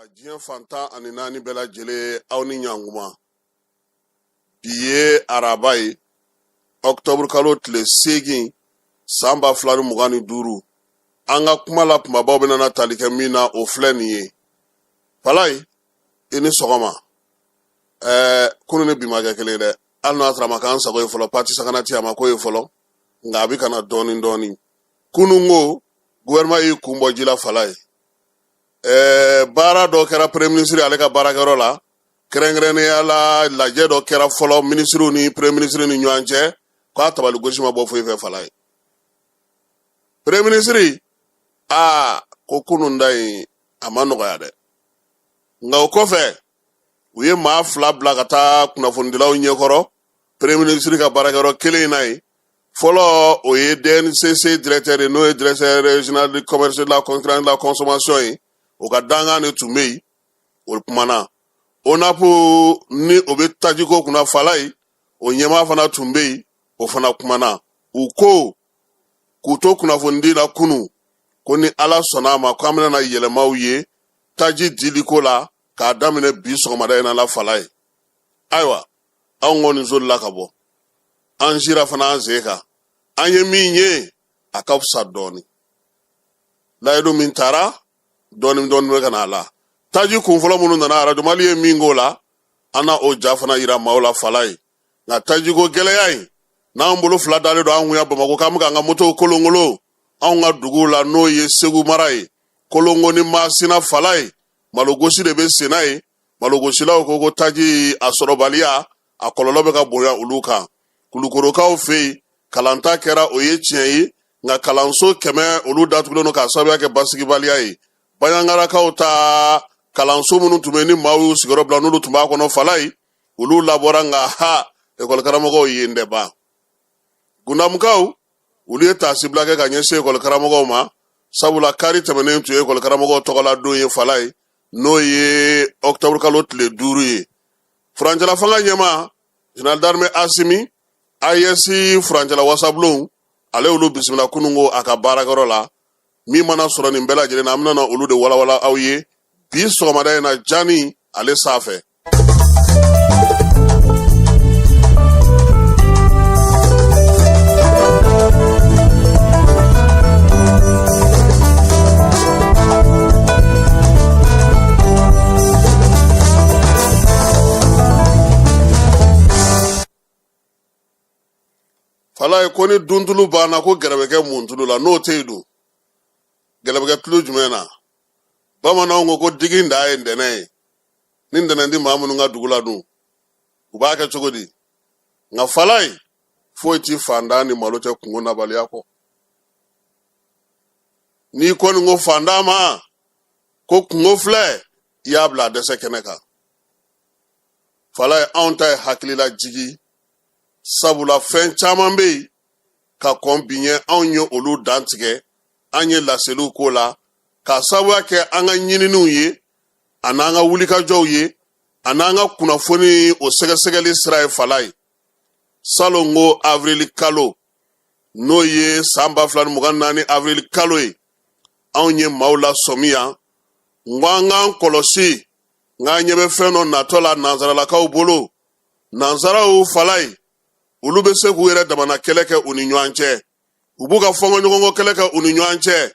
Diɲɛ fan 14 bɛɛ lajɛlen, aw ni ɲankuma. Bi ye araba ye, ɔkutɔburu kalo tile 8, san 2025. An ka kuma la kumabaw bɛna na tali kɛ min na, o filɛ nin ye. Falayi, i ni sɔgɔma. Kunun ni bi ma kɛ kelen ye dɛ. Hali n'o y'a sɔrɔ a ma k'an sago ye fɔlɔ, pati sakanati a ma k'o ye fɔlɔ, nka a bɛ ka na dɔɔnin dɔɔnin. Kunun ko gouvernement y'i kun bɔ ji la, Falayi. Baara dɔ kɛra premier ministre ale ka baarakɛyɔrɔ la, kɛrɛnkɛrɛnnenya la lajɛ dɔ kɛra fɔlɔ minisiriw ni premier ministre ni ɲɔgɔn cɛ, k'a tabali gosi ma bɔ foyi fɛ. Falayi, premier ministre aa ko kunun da in a ma nɔgɔya dɛ. Nka o kɔfɛ, u ye maa fila bila ka taa kunnafonidilaw ɲɛkɔrɔ premier ministre ka baarakɛyɔrɔ kelen in na yen. Fɔlɔ, o ye DNCC directeur ye, n'o ye directeur régional du commerce, de la concurrence, de la consommation ye. O ka dankan de tun bɛ yen, o kumana. ONAP ni o bɛ tajiko kunna, Falayi, o ɲɛmaa fana tun bɛ yen, o fana kumana. U ko k'u to kunnafonidi la kunun ko ni Ala sɔnna a ma, k'an bɛna na yɛlɛmaw ye taji diliko la k'a daminɛ bi sɔgɔmada in na la. Falayi, ayiwa, anw kɔni solila ka bɔ, an sira fana an sen kan. An ye min ye, a ka fisa dɔɔni. Layidu min tara, dɔɔni dɔɔni bɛ ka na a la. Taji kun fɔlɔ minnu nana, Arajo Mali ye min k'o la, an na o ja fana yira maaw la, Falayi. Nka tajiko gɛlɛya in n'an bolo fila dalen don an kun yan Bamakɔ, k'an bɛ k'an ka motow kolonkolon anw ka duguw la, n'o ye Segu mara ye, Kolongo ni Masina, Falayi, malogosi de bɛ senna yen. Malogosilaw ko ko taji a sɔrɔbaliya, a kɔlɔlɔ bɛ ka bonya olu kan. Kulukorokaw fɛ yen, kalanta kɛra, o ye tiɲɛ ye, nka kalanso 100 olu datugulen don k'a sababuya kɛ basigibaliya ye. Baɲangarakaw ta kalanso minnu tun bɛ ni maaw y'u sigiyɔrɔ bila, n'olu tun b'a kɔnɔ, Falayi, olu labɔra, nka ha, ekɔlikaramɔgɔw yen dɛ ban. Gundamukaw, olu ye taasibila kɛ ka ɲɛsin ekɔlikaramɔgɔw ma, sabula kari tɛmɛnen tun ye ekɔlikaramɔgɔw tɔgɔla don ye, Falayi, n'o ye ɔkutɔburu kalo tile 5 ye. Furancɛla fanga ɲɛmaa, général d'armée Asimi, AES furancɛla wasabulon, ale olu bisimila kununko a ka baarakɛyɔrɔ la. Min mana sɔrɔ nin bɛɛ lajɛlen na, an bɛna olu de walawala aw ye bi sɔgɔmada in na jani ale sanfɛ. Falaye, ko ni duntulu banna, ko gɛrɛ bɛ kɛ mun tulu la? N'o tɛ yen dun, gɛrɛ bɛ kɛ tulu jumɛn na? Bamananw ko ko digi dan ye ntɛnɛn ye. Ni ntɛnɛn tɛ maa minnu ka dugu la dun, u b'a kɛ cogo di? Nka Falaye, foyi ti fantan ni malo cɛ kunko nabaliya kɔ. N'i kɔni ko fantan ma ko kunko filɛ, i y'a bila a dɛsɛ kɛnɛ kan. Falaye, anw ta ye hakilila jigi, sabula fɛn caman bɛ yen ka kɔn bi ɲɛ, anw ye olu dantigɛ, an ye laseliw k'o la k'a sababuya kɛ an ka ɲininiw ye, a n'an ka wulikajɔw ye, a n'an ka kunnafoni o sɛgɛsɛgɛli sira ye. Falaye, salon ko avril kalo, n'o ye san 2024 avril kalo ye, anw ye maaw lasɔmi yan n ko an k'an kɔlɔsi, n k'an ɲɛ bɛ fɛn dɔ natɔ la nansaralakaw bolo. Nansaraw, Falaye, olu bɛ se k'u yɛrɛ damana kɛlɛ kɛ u ni ɲɔgɔn cɛ, u b'u ka fɔnkɔɲɔgɔnkɔ kɛlɛ kɛ u ni ɲɔgɔn cɛ,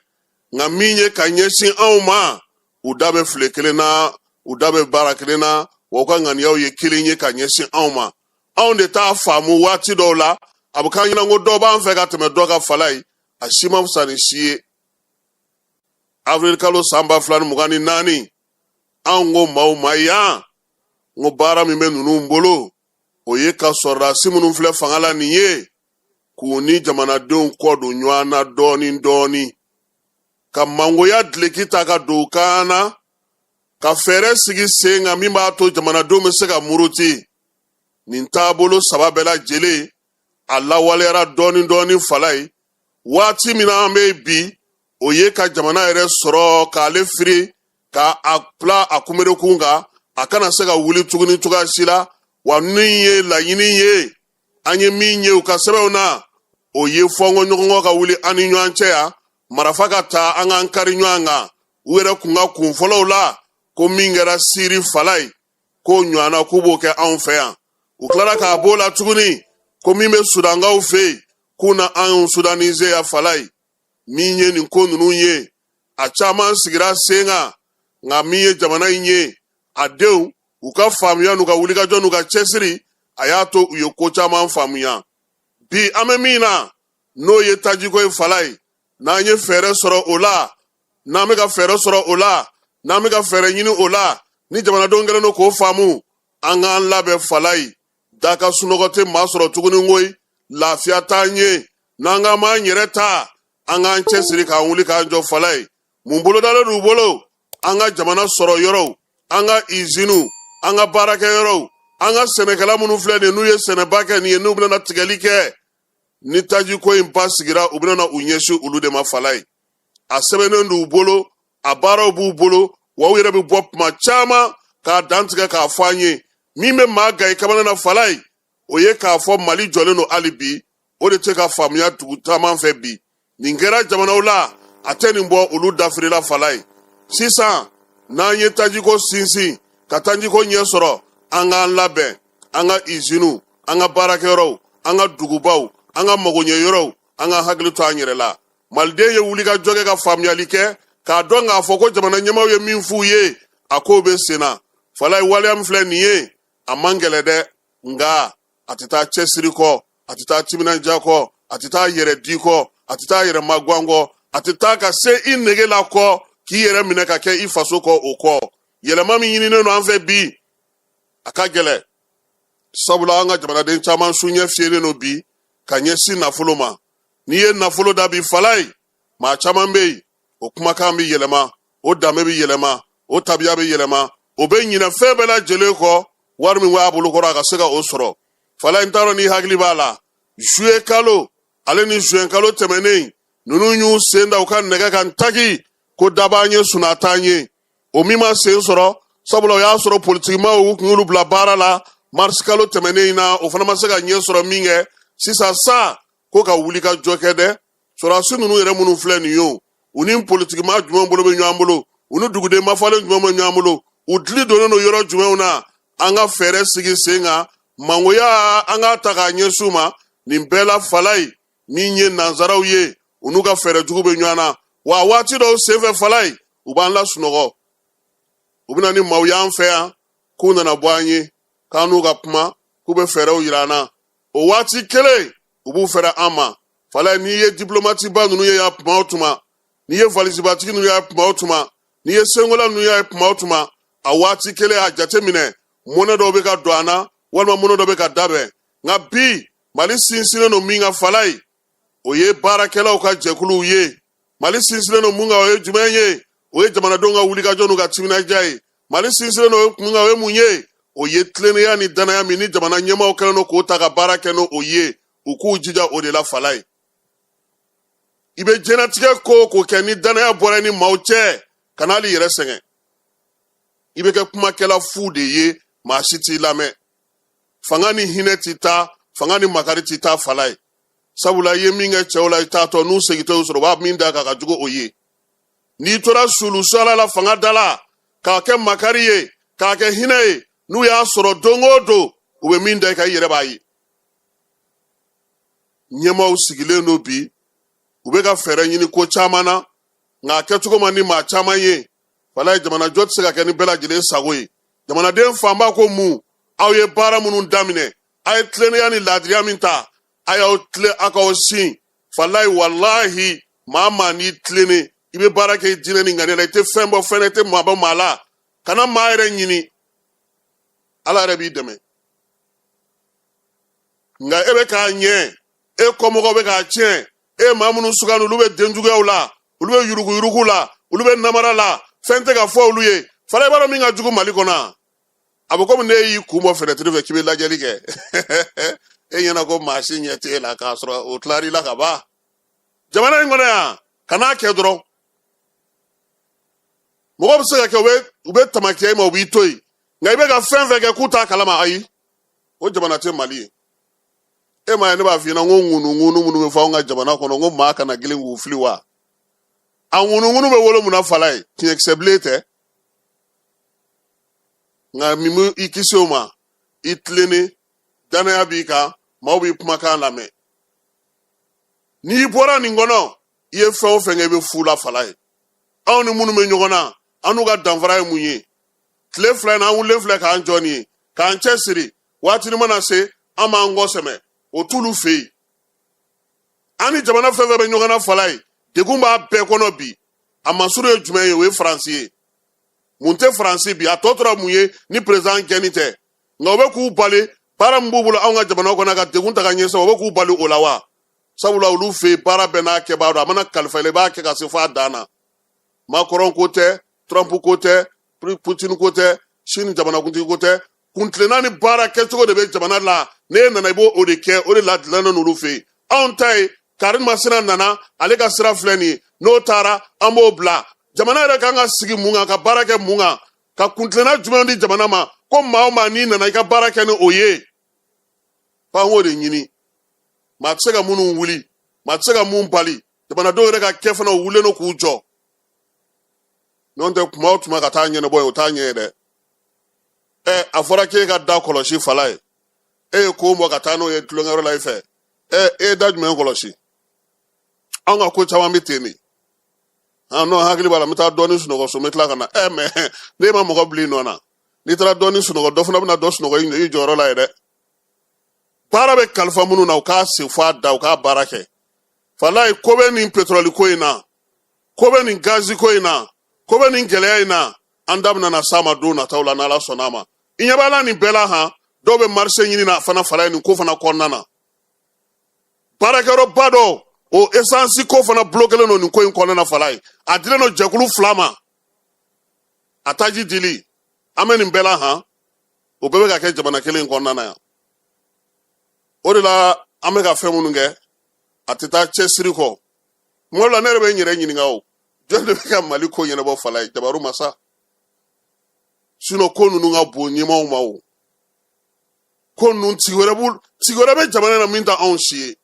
nka min ye ka ɲɛsin anw ma, u da bɛ file kelen na, u da bɛ baara kelen na, wa u ka ŋaniyaw ye kelen ye ka ɲɛsin anw ma. Anw de t'a faamu. Waati dɔw la, a bɛ k'an ɲɛna ko dɔ b'an fɛ ka tɛmɛ dɔ kan. Falaye, a si ma fisa ni si ye. Avril kalo san 2024, anw ko maaw ma yan n ko baara min bɛ ninnu bolo, o ye ka sɔrɔdasi minnu filɛ fanga la nin ye, k'u ni jamanadenw kɔ don ɲɔgɔn na dɔɔni dɔɔni, ka mangoya duleki ta ka don u kan na, ka fɛɛrɛ sigi sen kan min b'a to jamanadenw bɛ se ka muruti. Nin taabolo saba bɛɛ lajɛlen, a lawaleyara dɔɔni dɔɔni. Falaye, waati min na an bɛ bi, o ye ka jamana yɛrɛ sɔrɔ k'ale firi, ka a bila a kunberekun kan, a kana se ka wuli tuguni cogoya si la. Wa min ye laɲini ye, an ye min ye u ka sɛbɛnw na, o ye fɔnkɔɲɔgɔnkɔ ka wuli an ni ɲɔgɔn cɛ yan, marafa ka ta, an k'an kari ɲɔgɔn kan. U yɛrɛ kun ka kun fɔlɔw la Ko min kɛra Siri, falayi, k'o ɲɔgɔnna k'u b'o kɛ anw fɛ yan. U tilara k'a b'o la tuguni ko min bɛ Sudankaw fɛ yen, k'u na anw sudanize ya. Falayi, min ye nin ko ninnu ye, a caman sigira sen kan. Nka min ye jamana in ye, a denw u ka faamuya n'u ka wulikajɔ n'u ka cɛsiri, a y'a to u ye ko caman faamuya. Bi an bɛ min na, n'o ye tajiko ye, falayi, n'an ye fɛɛrɛ sɔrɔ o la, n'an bɛ ka fɛɛrɛ sɔrɔ o la, n'an bɛ ka fɛɛrɛ ɲini o la, ni jamanadenw kɛlen don k'o faamu, an k'an labɛn, falayi. Da ka sunɔgɔ tɛ maa sɔrɔ tuguni koyi, lafiya t'an ye n'an k'an m'an yɛrɛ ta. An k'an cɛsiri k'an wuli k'an jɔ, falayi. Mun bolodalen d'u bolo? An ka jamana sɔrɔ yɔrɔw, an ka iziniw, an ka baarakɛ yɔrɔw, an ka sɛnɛkɛla minnu filɛ nin ye, n'u ye sɛnɛba kɛ nin ye, n'u bɛna tigɛli kɛ, ni tajiko in basigira, u bɛna u ɲɛsin olu de ma, falayi. A sɛbɛnnen d'u bolo, a baaraw b'u bolo, wa u yɛrɛ bɛ bɔ tuma caman k'a dantigɛ k'a fɔ an ye. Min bɛ maa ga i kamana na, falayi, o ye k'a fɔ Mali jɔlen don hali bi. O de tɛ ka faamuya dugu caman fɛ bi. Nin kɛra jamanaw la, a tɛ nin bɔ olu dafirila, falayi. Sisan n'an ye tajiko sinsin ka tajiko ɲɛ sɔrɔ, an k'an labɛn, an ka iziniw, an ka baarakɛyɔrɔw, an ka dugubaw, an ka magoɲɛyɔrɔw, an ka hakili to an yɛrɛ la. Maliden ye wulikajɔ kɛ ka faamuyali kɛ k'a dɔn k'a fɔ ko jamana ɲɛmaaw ye min f'u ye, a kow bɛ sen na, falayi. Waleya min filɛ nin ye, a man gɛlɛ dɛ, nka a tɛ taa cɛsiri kɔ, a tɛ taa timinandiya kɔ, a tɛ taa yɛrɛ di kɔ, a tɛ taa yɛrɛ magwan kɔ, a tɛ taa ka se i nege la kɔ, k'i yɛrɛ minɛ ka kɛ i faso kɔ. O kɔ, yɛlɛma min ɲininen don an fɛ bi, a ka gɛlɛ, sabula an ka jamanaden caman su ɲɛ fiyɛlen don bi ka ɲɛsin nafolo ma. N'i ye nafolo da bi, falayi, maa caman bɛ yen, o kumakan bɛ yɛlɛma, o danbe bɛ yɛlɛma, o tabiya bɛ yɛlɛma, o bɛ ɲinɛ fɛn bɛɛ lajɛlen kɔ, wari min b'a bolo kɔrɔ, a ka se ka o sɔrɔ. Falayi, n t'a dɔn n'i hakili b'a la, juillet kalo ale ni juin kalo tɛmɛnen ninnu y'u sen da u ka nɛgɛ kan taki ko da b'an ye, suna t'an ye. O min ma sen sɔrɔ, sabula o y'a sɔrɔ politikimaw kun y'olu bila baara la marisi kalo tɛmɛnen in na, o fana ma se ka ɲɛ sɔrɔ. Min kɛ sisan sa, ko ka wuli ka jɔ kɛ dɛ. Sɔrɔdasi ninnu yɛrɛ minnu filɛ nin ye, o u ni politikimaa jumɛn bolo bɛ ɲɔgɔn bolo? U ni duguden mafalen jumɛn bɛ ɲɔgɔn bolo? U dili donnen don yɔrɔ jumɛnw na? An ka fɛɛrɛ sigi sen kan, mangoya, an k'a ta k'a ɲɛsin u ma. Nin bɛɛ la, falayi, min ye nansaraw ye, u n'u ka fɛɛrɛ jugu bɛ ɲɔgɔn na wa. Waati dɔw senfɛ, falayi, u b'an lasunɔgɔ, u bɛ na ni maaw y'an fɛ yan k'u nana bɔ an ye, k'an n'u ka kuma, k'u bɛ fɛɛrɛw yira an na. O waati kelen, u b'u fɛrɛ an ma, falayi. N'i ye diplomatiba ninnu ye yan tuma o tuma, n'i ye valisibatigi ninnu ye tuma o tuma, n'i ye senkola ninnu ye tuma o tuma, a waati kelen, a jate minɛ, mɔnɛ dɔw bɛ ka don an na, walima mɔnɛ dɔ bɛ ka dabɛn. Nka bi, Mali sinsinnen don min kan, falayi, o ye baarakɛlaw ka jɛkuluw ye. Mali sinsinnen don mun kan, o ye jumɛn ye? O ye jamanadenw ka wulikajɔ n'u ka timinandiya ye. Mali sinsinnen don mun kan, o ye mun ye? O ye tilennenya ni danaya min ni jamana ɲɛmaaw kɛlen don k'o ta ka baara kɛ n'o ye, u k'u jija o de la, falayi. I bɛ diɲɛnatigɛ ko o ko kɛ, ni danaya bɔra i ni maaw cɛ, kana hali yɛrɛ sɛgɛn, i bɛ kɛ kumakɛla fu de ye, maa si t'i lamɛn. Fanga ni hinɛ ti taa, fanga ni makari ti taa, falayi, sabula i ye min kɛ cɛw la i taatɔ, n'u segintɔ y'u sɔrɔ, u b'a min da kan ka jugu o ye. N'i tora sulusuala la fanga da la, k'a kɛ makari ye, k'a kɛ hinɛ ye, n'u y'a sɔrɔ don o don, u bɛ min da i kan, i yɛrɛ b'a ye. Ɲɛmaaw sigilen don bi, u bɛ ka fɛɛrɛ ɲini ko caman na, nka a kɛcogo man di maa caman ye, falayi. Jamanajɔ tɛ se ka kɛ ni bɛɛ lajɛlen sago ye. Jamanaden fanba ko mun? Aw ye baara minnu daminɛ, a ye tilennenya ni laadiriya min ta, a y'aw tilen, a k'aw sin, falayi. Walahi, maa maa n'i tilennen, i bɛ baara kɛ i diinɛ ni ŋaniya la, i tɛ fɛn bɔ fɛn na, i tɛ maa bɔ maa la, kana maa yɛrɛ ɲini, Ala yɛrɛ b'i dɛmɛ. Nka e bɛ k'a ɲɛ, e kɔmɔgɔw bɛ k'a tiɲɛ, e maa minnu sugandi, olu bɛ denjuguyaw la, olu bɛ yuruguyurugu la, olu bɛ namara la, fɛn tɛ ka fɔ olu ye. Falayi, i b'a dɔn min ka jugu Mali kɔnɔ, a bɛ komi ne y'i kun bɔ fenɛtiri fɛ k'i bɛ lajɛli kɛ, e ɲɛna ko maa si ɲɛ t'e la, k'a sɔrɔ o tilar'i la ka ban. Jamana in kɔnɔ yan, kan'a kɛ dɔrɔn. Mɔgɔ bɛ se ka kɛ u bɛ tamakiya i ma, u b'i to yen, nka i bɛ ka fɛn fɛn kɛ k'u t'a kalama, ayi, o jamana tɛ Mali ye. E m'a ye, ne b'a f'i ɲɛna n ko ŋunuŋunu minnu bɛ fɔ anw ka jamana kɔnɔ, n ko maa kana girin k'u fili wa. A ŋunuŋunu bɛ wolo mun na, falayi? Tiɲɛkisɛbilen tɛ. Nka min bɛ i kisi o ma, i tilennen, danaya b'i kan, maaw b'i kumakan lamɛn. N'i bɔra nin kɔnɔ, i ye fɛn o fɛn kɛ, i bɛ fu la fala ye. Anw ni minnu bɛ ɲɔgɔn na, an n'u ka danfara ye mun ye? Tile 2 in na, an wulilen filɛ k'an jɔ nin ye, k'an cɛ siri. Waati mana se, an b'an kɔ sɛmɛ, o t'olu fɛ yen. An ni jamana fɛn fɛn bɛ ɲɔgɔn na fala ye, degun b'a bɛɛ kɔnɔ bi. A masuru ye jumɛn ye? O ye Faransi ye. Mun tɛ Faransi bi? A tɔ tora mun ye ni président gɛnni tɛ? Nka u bɛ k'u bali baara min b'u bolo anw ka jamana kɔnɔ, ka degun ta ka ɲɛsin, u bɛ k'u bali o la wa? Sabula olu fɛ yen, baara bɛɛ n'a kɛbaa don. A mana kalifa i la, i b'a kɛ ka se fo a dan na. Macron ko tɛ, Trump ko tɛ, Putin ko tɛ, Chine jamanakuntigi ko tɛ. Kuntilenna ni baara kɛcogo de bɛ jamana la. N'e nana, i b'o o de kɛ. O de la dilannen n'olu fɛ yen. Anw ta ye, karimasina nana, ale ka sira filɛ nin ye, n'o taara, an b'o bila. Jamana yɛrɛ kan ka sigi mun kan, ka baara kɛ mun kan, ka kuntilenna jumɛn di jamana ma, ko maa o maa n'i nana, i ka baara kɛ ni o ye? F'an k'o de ɲini. Maa tɛ se ka minnu wuli, maa tɛ se ka mun bali. Jamanadenw yɛrɛ ka kɛ fana, u wulilen don k'u jɔ. N'o tɛ, kuma o tuma ka taa ɲɛnabɔ yen, o t'a ɲɛ ye dɛ. Ɛ, a fɔra k'e ka da kɔlɔsi fala ye, e ye ko bɔ ka taa n'o ye tulonkɛyɔrɔ la i fɛ. Ɛ, e ye da jumɛn kɔlɔsi? Anw ka ko caman bɛ ten de. Ah non, hakili b'a la, n bɛ taa dɔɔnin sunɔgɔ so, n bɛ tila ka na. Ɛ, mɛ n'e ma mɔgɔ bila i nɔ na, n'i taara dɔɔnin sunɔgɔ, dɔ fana bɛna dɔ sunɔgɔ i jɔyɔrɔ la ye dɛ. Baara bɛ kalifa minnu na, u k'a sen fɔ a da, u k'a baara kɛ. Falayi, ko bɛ nin petrɔli ko in na, ko bɛ nin gazi ko in na, ko bɛ nin gɛlɛya in na. An da bɛna na s'a ma don nataw la, n'Ala sɔnna a ma. I ɲɛ b'a la nin bɛɛ la han, dɔw bɛ marché ɲini na fana fala ye nin ko fana kɔnɔna na. Baarakɛyɔrɔba dɔ, o esansi ko fana bulokelen don nin ko in kɔnɔna na fala ye. A dilen don jɛkulu 2 ma, a taji dili. An bɛ nin bɛɛ la han, o bɛɛ bɛ ka kɛ jamana kelen in kɔnɔna na yan. O de la, an bɛ ka fɛn minnu kɛ, a tɛ taa cɛsiri kɔ. Kuma dɔ la, ne yɛrɛ bɛ n yɛrɛ ɲininka, o jɔn de bɛ ka Mali ko ɲɛnabɔ fala ye? Jabaru masa. Sinon ko ninnu ka bon ɲɛmaaw ma. O ko ninnu, tigi wɛrɛ b'u, tigi wɛrɛ bɛ jamana na min tɛ anw si ye.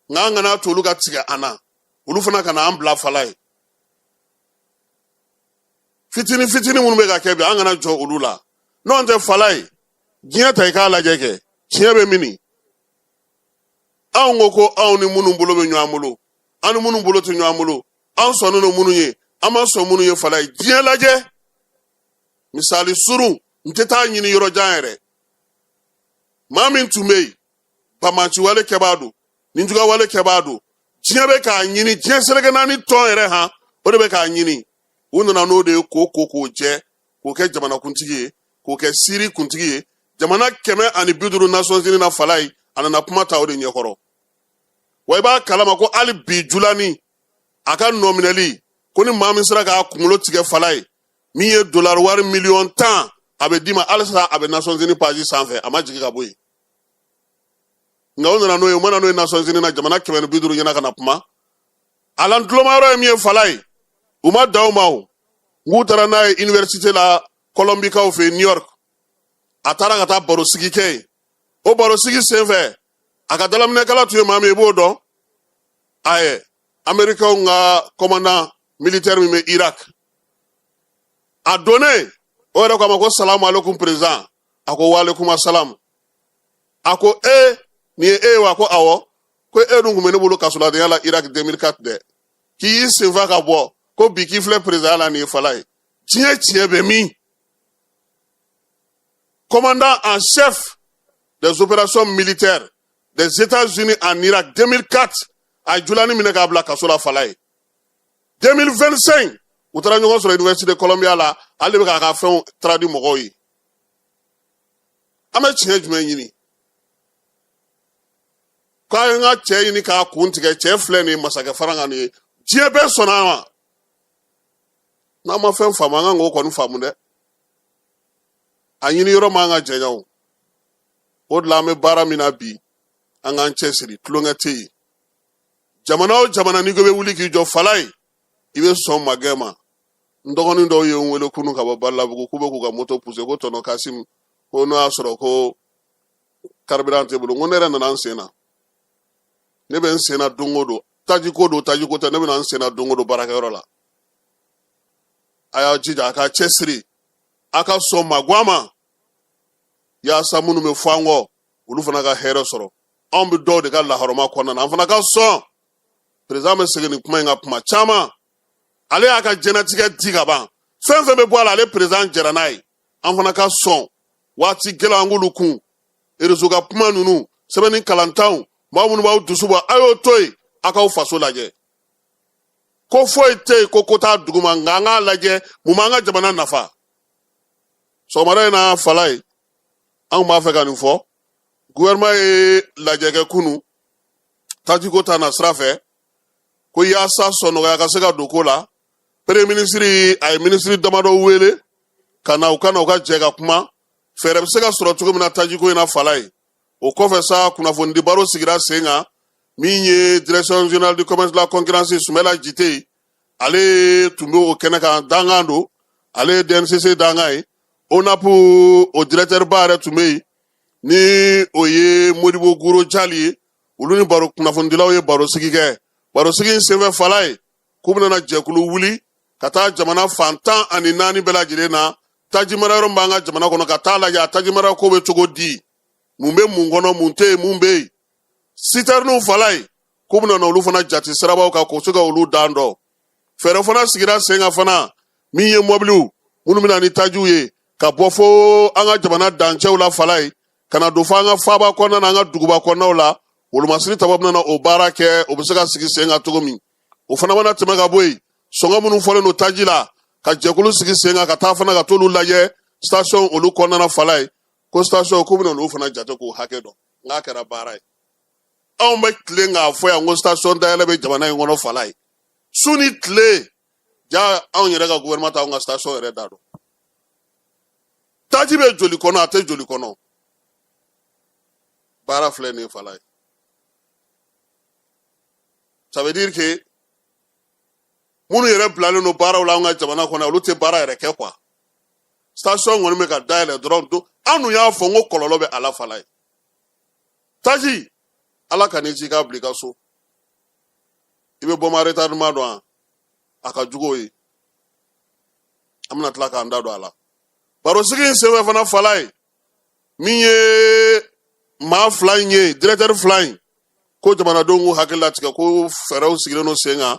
Nka an kana to olu ka tigɛ an na, olu fana kana an bila fala ye. Fitinin fitinin minnu bɛ ka kɛ bi, an kana jɔ olu la. N'o tɛ fala ye, diɲɛ ta i k'a lajɛ kɛ, tiɲɛ bɛ min? Anw ko ko anw ni minnu bolo bɛ ɲɔgɔn bolo, an ni minnu bolo tɛ ɲɔgɔn bolo, an sɔnnen don minnu ye, an ma sɔn minnu ye fala ye. Diɲɛ lajɛ, misali surun, n tɛ taa ɲini yɔrɔ jan yɛrɛ. Maa min tun bɛ yen, banbaanciwale kɛbaa don, nijuguyawale kɛbaa don, diɲɛ bɛ k'a ɲini, diɲɛ seleke naani tɔn yɛrɛ han, o de bɛ k'a ɲini. U nana n'o de ye k'o ko k'o jɛ, k'o kɛ jamanakuntigi ye, k'o kɛ Siri kuntigi ye, jamana 150 Nations Unies na fala ye. A nana kuma ta o de ɲɛkɔrɔ. Wa i b'a kalama ko hali bi, Julani a ka nɔminɛli ko ni maa min sera k'a kunkolo tigɛ fala ye, min ye dolari wari miliyɔn 10, a bɛ d'i ma. Halisa a bɛ Nations Unies page sanfɛ, a ma jigin ka bɔ yen. Nka u nana n'o ye, u mana n'o ye Nations Unies na, jamana 150 ɲɛna ka na kuma. A la ntuloma yɔrɔ ye min ye fala ye, u ma dan o ma. O n k'u taara n'a ye université la, Kɔlɔnbikaw fɛ yen, New York. A taara ka taa barosigi kɛ yen. O barosigi senfɛ, a ka dalaminɛkala tun ye maa min ye, i b'o dɔn. Ayi, Américains ka commandant militaire min bɛ Irak. A donnen, o yɛrɛ ko a ma ko salamu aleykum président. A ko waaleykum salam. A ko e, nin ye e ye wa? Ko awɔ. Ko e dun tun bɛ ne bolo kasoladenya la Irak 2004 dɛ, k'i y'i senfa ka bɔ, ko bi k'i filɛ président la nin ye fala ye. Diɲɛ tiɲɛ bɛ min? Commandant en chef des opérations militaires des États-Unis en Irak 2004, a ye Julani minɛ k'a bila kaso la fala ye. 2025, u taara ɲɔgɔn sɔrɔ université de Columbia la, ale de bɛ k'a ka fɛnw traduit mɔgɔw ye. An bɛ tiɲɛ jumɛn ɲini? K'an ka cɛ ɲini k'a kun tigɛ. Cɛ filɛ nin ye, masakɛ farankan nin ye, diɲɛ bɛɛ sɔnna a ma. N'an ma fɛn faamu, an kan k'o kɔni faamu dɛ. A ɲini yɔrɔ man ka janya o. O de la, an bɛ baara min na bi, an k'an cɛsiri. Tulonkɛ tɛ yen. Jamana o jamana, n'i ko i bɛ wuli k'i jɔ fala ye, i bɛ sɔn magɛn ma. N dɔgɔnin dɔw ye n wele kunun ka bɔ Balabugu, k'u bɛ k'u ka moto pousser, ko tɔnɔ Kasim, ko n'o y'a sɔrɔ ko carburant tɛ bolo. N ko ne yɛrɛ nana n sen na, ne bɛ n sen na don o don. Taji ko don, taji ko tɛ, ne bɛ na n sen na don o don baarakɛyɔrɔ la. A y'aw jija, a k'a cɛsiri. A ka sɔn maguwa ma yaasa minnu bɛ fɔ an kɔ, olu fana ka hɛrɛ sɔrɔ. Anw bɛ dɔw de ka lahɔrɔma kɔnɔna na, an fana ka sɔn. Président bɛ segin nin kuma in kan kuma caman. Ale y'a ka diɲɛnatigɛ di ka ban, fɛn fɛn bɛ bɔ a la, ale président jɛra n'a ye. An fana ka sɔn waati gɛlɛn, an k'olu kun. Réseau ka kuma ninnu, sɛbɛnni kalantanw, maa minnu b'aw dusu bɔ, a y'o to yen, a k'aw faso lajɛ. Ko foyi tɛ yen ko ko t'a duguma, nka an k'a lajɛ mun b'an ka jamana nafa. Sɔgɔmada in na, fala ye, anw b'a fɛ ka nin fɔ. Gouvernement ye lajɛ kɛ kunu tajiko ta na sira fɛ, ko yaasa sɔnɔgɔya ka se ka don ko la. Premier ministre a ye minisiri damadɔ wele ka na, u ka na, u ka jɛ ka kuma fɛɛrɛ bɛ se ka sɔrɔ cogo min na tajiko in na, fala ye. O kɔfɛ sa, kunnafonidi baro sigira sen kan. Min ye Direction générale du commerce, de la concurrence, Sumɛla Jite, ale tun bɛ o kɛnɛ kan. Dankan don, ale ye DNCC dankan ye. ONAP, o directeur ba yɛrɛ tun bɛ yen, ni o ye Modibo Guro Jali ye. Olu ni baro kunnafonidilaw ye baro sigi kɛ. Baro sigi in senfɛ, fala ye, k'u bɛna jɛkulu wuli ka taa jamana fan 14 bɛɛ lajɛlen na, taji mara yɔrɔ min b'an ka jamana kɔnɔ, ka taa lajɛ a taji mara ko bɛ cogo di, mun bɛ mun kɔnɔ, mun tɛ yen, mun bɛ yen. Sitɛriniw, fala ye, k'u bɛna olu fana jate sirabaw kan k'o se ka olu dan dɔn. Fɛɛrɛ fana sigira sen kan fana, min ye mɔbiliw minnu bɛna ni tajiw ye ka bɔ fo an ka jamana dancɛw la, fala ye, ka na don fo an ka faaba kɔnɔna na, an ka duguba kɔnɔnaw la. Wolomasiri taba bɛna o baara kɛ, o bɛ se ka sigi sen kan cogo min. O fana mana tɛmɛ ka bɔ yen, sɔngɔ minnu fɔlen don taji la, ka jɛkulu sigi sen kan ka taa fana ka t'olu lajɛ station olu kɔnɔna na, fala ye, ko station k'u bɛna olu fana jate k'o hakɛ dɔn. N'a kɛra baara ye, anw bɛ tilen k'a fɔ yan ko station dayɛlɛ bɛ jamana in kɔnɔ, fala ye, su ni tile. Ja anw yɛrɛ ka gouvernement t'anw ka station yɛrɛ da dɔn. Taji bɛ joli kɔnɔ, a tɛ joli kɔnɔ. Baara filɛ nin ye, fala ye. Ça veut dire que minnu yɛrɛ bilalen don baaraw la an ka jamana kɔnɔ, olu tɛ baara yɛrɛ kɛ quoi. Station kɔni bɛ ka dayɛlɛ dɔrɔn don. An dun y'a fɔ n ko kɔlɔlɔ bɛ a la, fala ye. Taji, ala ka n'i ci k'a bila i ka so, i bɛ bombe à retardement dɔn, a ka jugu o ye. An bɛna tila k'an da don a la barosigi in senfɛ fana, fala ye. Min ye maa fila in ye, directeur fila in, ko jamanadenw k'u hakili latigɛ ko fɛɛrɛw sigilen don sen kan,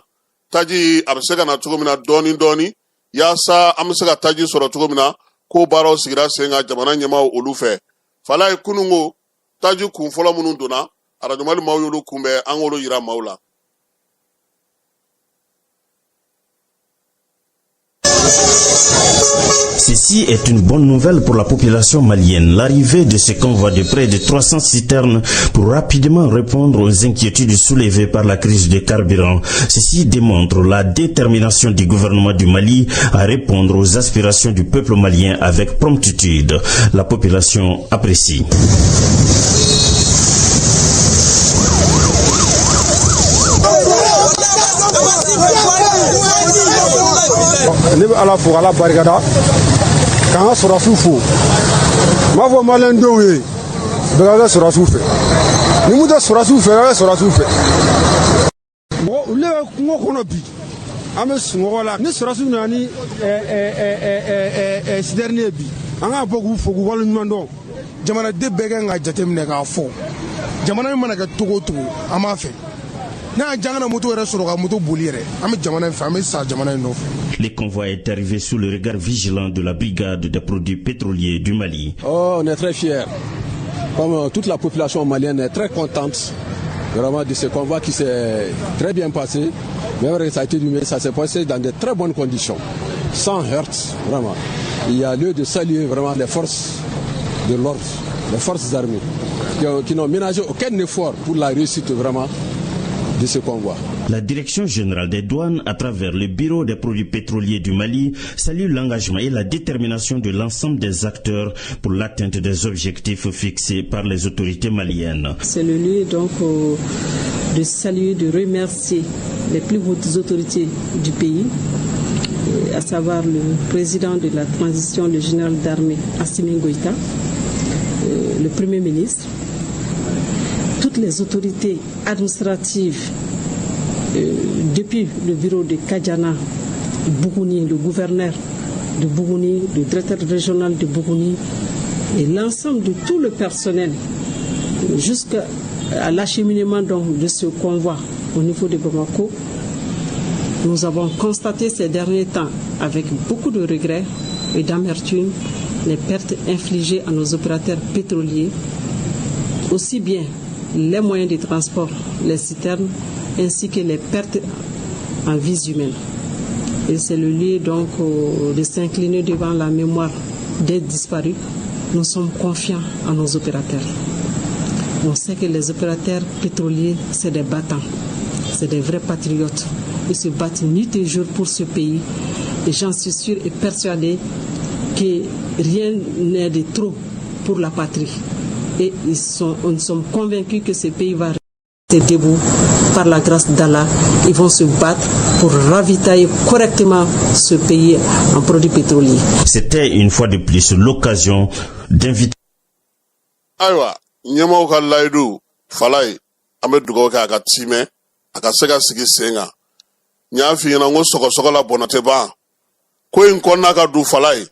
taji a bɛ se ka na cogo min na dɔɔni dɔɔni, yaasa an bɛ se ka taji sɔrɔ cogo min na, ko baaraw sigira sen kan jamana ɲɛmaaw olu fɛ, fala ye. Kunun ko taji kun fɔlɔ minnu donna, Arajo Mali maaw y'olu kunbɛn, an k'olu yira maaw la. Ceci est une bonne nouvelle pour la population malienne. L'arrivée de ce convoi de près de 300 citernes pour rapidement répondre aux inquiétudes soulevées par la crise de carburant. Ceci démontre la détermination du gouvernement du Mali à répondre aux aspirations du peuple malien avec promptitude. La population apprécie. Ne bɛ Ala fo, Ala barikada, k'an ka sɔrɔdasiw fo. N b'a fɔ maliyɛndenw ye, bɛɛ ka kɛ sɔrɔdasiw fɛ. Ni mun tɛ sɔrɔdasiw fɛ, ka kɛ sɔrɔdasiw fɛ. Mɔgɔ olu bɛ kungo kɔnɔ bi, an bɛ sunɔgɔ la. Ni sɔrɔdasiw nana ni sitɛrini ye bi, an k'a bɔ k'u fo, k'u waleɲuman dɔn. Jamanaden bɛɛ kan ka jateminɛ k'a fɔ jamana in mana kɛ cogo o cogo, an b'a fɛ. N'a y'an kana moto yɛrɛ sɔrɔ ka moto boli yɛrɛ, an bɛ jamana in fɛ, an bɛ sa jamana in nɔfɛ. Le convoi est arrivé sous le regard vigilant de la brigade des produits pétroliers du Mali. Oh, on est très fiers. Comme toute la population malienne est très contente vraiment de ce convoi qui s'est très bien passé. Même vrai que ça a été du mais ça s'est passé dans de très bonnes conditions, sans heurts, vraiment. Il y a lieu de saluer vraiment les forces de l'ordre, les forces armées, qui n'ont ménagé aucun effort pour la réussite vraiment de ce convoi. La Direction générale des douanes, à travers le Bureau des produits pétroliers du Mali, salue l'engagement et la détermination de l'ensemble des acteurs pour l'atteinte des objectifs fixés par les autorités maliennes. C'est le lieu donc de saluer, de remercier les plus hautes autorités du pays, à savoir le président de la transition, le général d'armée Assimi Goïta, le Premier ministre, toutes les autorités administratives, depuis le bureau de Kadiana, Bougouni, le gouverneur de Bougouni, le directeur régional de Bougouni et l'ensemble de tout le personnel jusqu'à l'acheminement donc de ce convoi au niveau de Bamako. Nous avons constaté ces derniers temps avec beaucoup de regrets et d'amertume les pertes infligées à nos opérateurs pétroliers, aussi bien les moyens de transport, les citernes, ainsi que les pertes en vies humaines. Et c'est le lieu donc de s'incliner devant la mémoire des disparus. Nous sommes confiants en nos opérateurs. On sait que les opérateurs pétroliers, c'est des battants, c'est des vrais patriotes. Ils se battent nuit et jour pour ce pays. Et j'en suis sûr et persuadé que rien n'est de trop pour la patrie. Et nous sommes convaincus que ce pays va rester debout par la grâce d'Allah. Ils vont se battre pour ravitailler correctement ce pays en produits pétroliers. C'était une fois de plus l'occasion d'inviter Ayiwa, ɲɛmaaw ka layidu fala ye, an bɛ dugawu kɛ a ka timɛ, a ka se ka sigi sen kan. N y'a f'i ɲɛna n ko sɔgɔsɔgɔ la bɔnɔ tɛ ban ko in kɔnɔna ka du fala ye.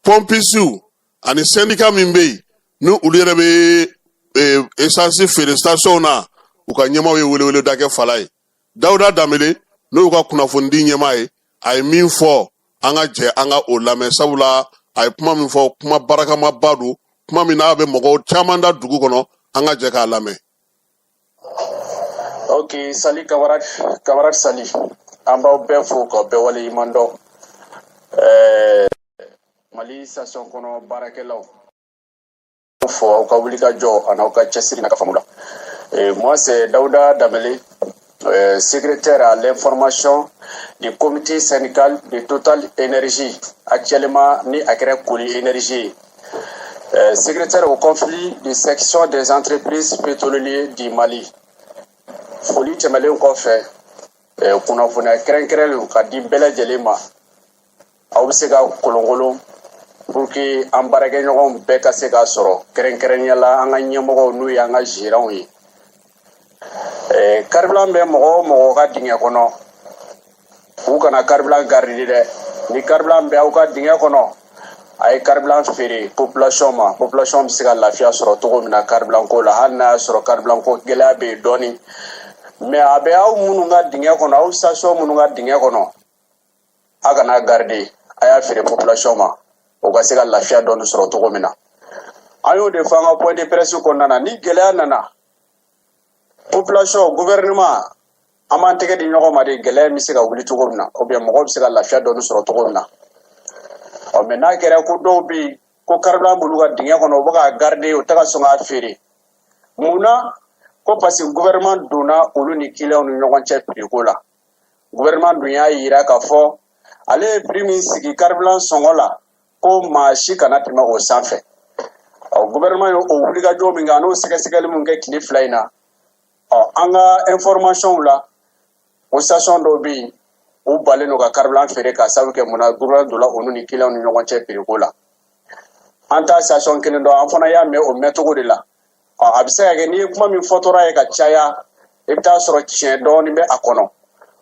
Pɔmpisiw ani syndicat min bɛ yen, ni olu yɛrɛ bɛ essence feere station na, u ka ɲɛmaaw ye weleweleda kɛ fala ye. Dawuda Danbele, n'o y'u ka kunnafonidi ɲɛmaa ye, a ye min fɔ, an ka jɛ an ka o lamɛn, sabula a ye kuma min fɔ, kuma barakamaba don, kuma min n'a bɛ mɔgɔw caman da dugu kɔnɔ. An ka jɛ k'a lamɛn. Ok, salut camarade, camarade salut. An b'aw bɛɛ fo k'aw bɛɛ waleɲuman dɔn. Mali station kɔnɔ baarakɛlaw fo aw ka wuli ka jɔ a n'aw ka cɛsiri n'a ka faamu la. Moi, c'est Daouda Damele, secrétaire à l'information du comité syndical de Total Énergie, actuellement ni a kɛra Koli Énergie. Secrétaire au conflit de section des entreprises pétrolières du Mali. Foli tɛmɛlen kɔfɛ, kunnafoniya kɛrɛnkɛrɛnlen ka di bɛɛ lajɛlen ma, aw bɛ se ka kolonkolon pour que an baarakɛɲɔgɔnw bɛɛ ka se k'a sɔrɔ, kɛrɛnkɛrɛnnenya la an ka ɲɛmɔgɔw, n'u ye an ka gérants ye. Carburant bɛ mɔgɔ o mɔgɔ ka dingɛ kɔnɔ, u kana carburant garder dɛ. Ni carburant bɛ aw ka dingɛ kɔnɔ, a ye carburant feere population ma, population bɛ se ka lafiya sɔrɔ cogo min na carburant ko la. Hali n'a y'a sɔrɔ carburant ko gɛlɛya bɛ yen dɔɔni, mais a bɛ aw minnu ka dingɛ kɔnɔ, aw station minnu ka dingɛ kɔnɔ, a kana garder, a y'a feere population ma, o ka se ka lafiya dɔɔni sɔrɔ cogo min na. An y'o de fɔ an ka point de presse kɔnɔna na. Ni gɛlɛya nana, population, gouvernement, an b'an tɛgɛ di ɲɔgɔn ma de, gɛlɛya bɛ se ka wuli cogo min na, ou bien mɔgɔw bɛ se ka lafiya dɔɔni sɔrɔ cogo min na. Ɔ, mais n'a kɛra ko dɔw bɛ yen ko carburant b'olu ka dingɛ kɔnɔ, u bɛ k'a garder, u tɛ ka sɔn k'a feere, mun na? Ko parce que gouvernement donna olu ni clients ni ɲɔgɔn cɛ prix ko la. Gouvernement dun y'a yira k'a fɔ ale ye prix min sigi carburant sɔngɔ la, ko maa si kana tɛmɛ o sanfɛ. Ɔ, gouvernement ye o wulikajɔ min kɛ, a n'o sɛgɛsɛgɛli min kɛ tile 2 in na, ɔ, an ka information la, o station dɔw bɛ yen, u balen don ka carburant feere k'a sababu kɛ mun na? Gouvernement donna olu ni clients ni ɲɔgɔn cɛ prix ko la. An t'a station kelen dɔn, an fana y'a mɛn o mɛncogo de la. Ɔ, a bɛ se ka kɛ n'i ye kuma min fɔtɔra ye ka caya, i bɛ taa sɔrɔ tiɲɛ dɔɔnin bɛ a kɔnɔ.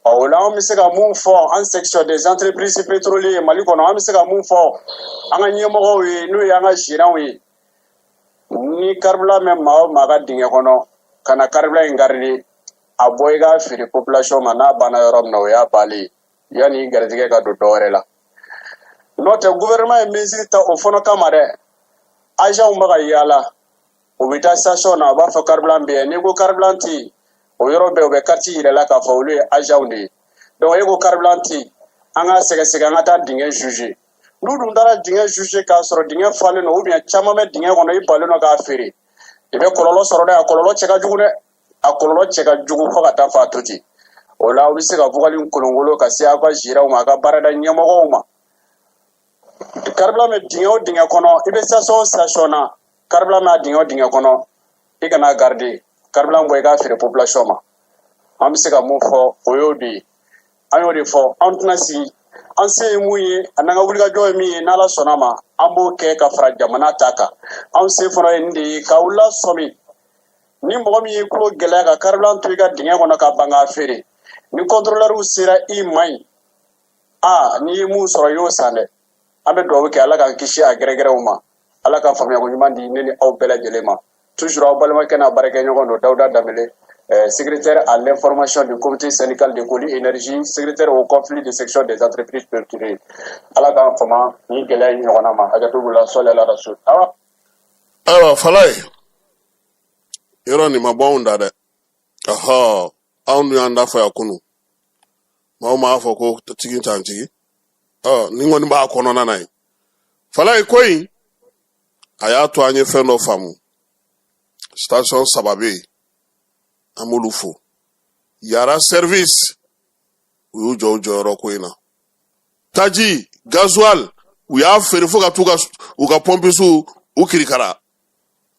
Ɔ, o la, an bɛ se ka mun fɔ an section des entreprises pétrolières Mali kɔnɔ, an bɛ se ka mun fɔ an ka ɲɛmɔgɔw ye, n'o ye an ka gérants ye? Ni carburant bɛ maa o maa ka dingɛ kɔnɔ, ka na carburant in garder, a bɔ i k'a feere population ma. N'a banna yɔrɔ min na, o y'a bannen ye, yanni i garijɛgɛ ka don dɔ wɛrɛ la. N'o tɛ, gouvernement ye mesure ta o fana kama dɛ. Agents bɛ ka yaala, u bɛ taa station na, u b'a fɔ carburant bɛ yen. N'i ko carburant tɛ yen, o yɔrɔ bɛɛ u bɛ carte yira la k'a fɔ olu ye agents de ye. Donc e ko carburant tɛ yen, an k'a sɛgɛsɛgɛ, an ka taa dingɛ juger. N'u dun taara dingɛ juger k'a sɔrɔ dingɛ falen don, ou bien caman bɛ dingɛ kɔnɔ, i balen don k'a feere, i bɛ kɔlɔlɔ sɔrɔ dɛ. A kɔlɔlɔ cɛ ka jugu dɛ, a kɔlɔlɔ cɛ ka jugu fo ka taa fɔ a to ten. O la, aw bɛ se ka vocal kolonkolon ka se aw ka gérants ma, a ka baarada ɲɛmɔgɔw ma. Carburant bɛ dingɛ o dingɛ kɔnɔ, i bɛ station o station na, carburant bɛ a dingɛ o dingɛ kɔnɔ, i kana garder, carburant bɔ i k'a feere population ma. An bɛ se ka mun fɔ, o y'o de ye. An y'o de fɔ, an tɛna sigi. An se ye mun ye, a n'an ka wulikajɔ ye min ye, n'Ala sɔnna ma, an b'o kɛ ka fara jamana ta kan. Anw se fana ye nin de ye, k'aw lasɔmi. Ni mɔgɔ min y'i tulo gɛlɛya ka carburant to i ka dingɛ kɔnɔ ka ban k'a feere, ni contrôleur sera i ma yen, aa, n'i ye mun sɔrɔ, i y'o san dɛ. An bɛ dugawu kɛ, Ala k'an kisi a gɛrɛgɛrɛw ma. Ala ka faamuyako ɲuman di ne ni aw bɛɛ lajɛlen ma. Toujours aw balimakɛ n'a baarakɛɲɔgɔn don, Dawuda Danbele, secrétaire à l'information du comité syndical de colis énergie, secrétaire au conflit de section des entreprises pétrolières. Ala k'an fama ni gɛlɛya in ɲɔgɔnna ma. Hakɛto b'u la, sɔli ala rasul. Awa. Ayiwa Falaye, yɔrɔ nin ma bɔ anw da dɛ. Ɔhɔ, anw dun y'an da fɔ yan kunu, maaw m'a fɔ ko tigi t'an tigi. Ɔ nin kɔni b'a kɔnɔna na yen. Falaye, ko in a y'a to an ye fɛn dɔ faamu. Station saba bɛ yen, an b'olu fo. Yara Service, u y'u jɔ u jɔyɔrɔ ko in na. Taji, gasoil, u y'a feere fo ka t'u ka u ka pɔmpisiw u kirikara.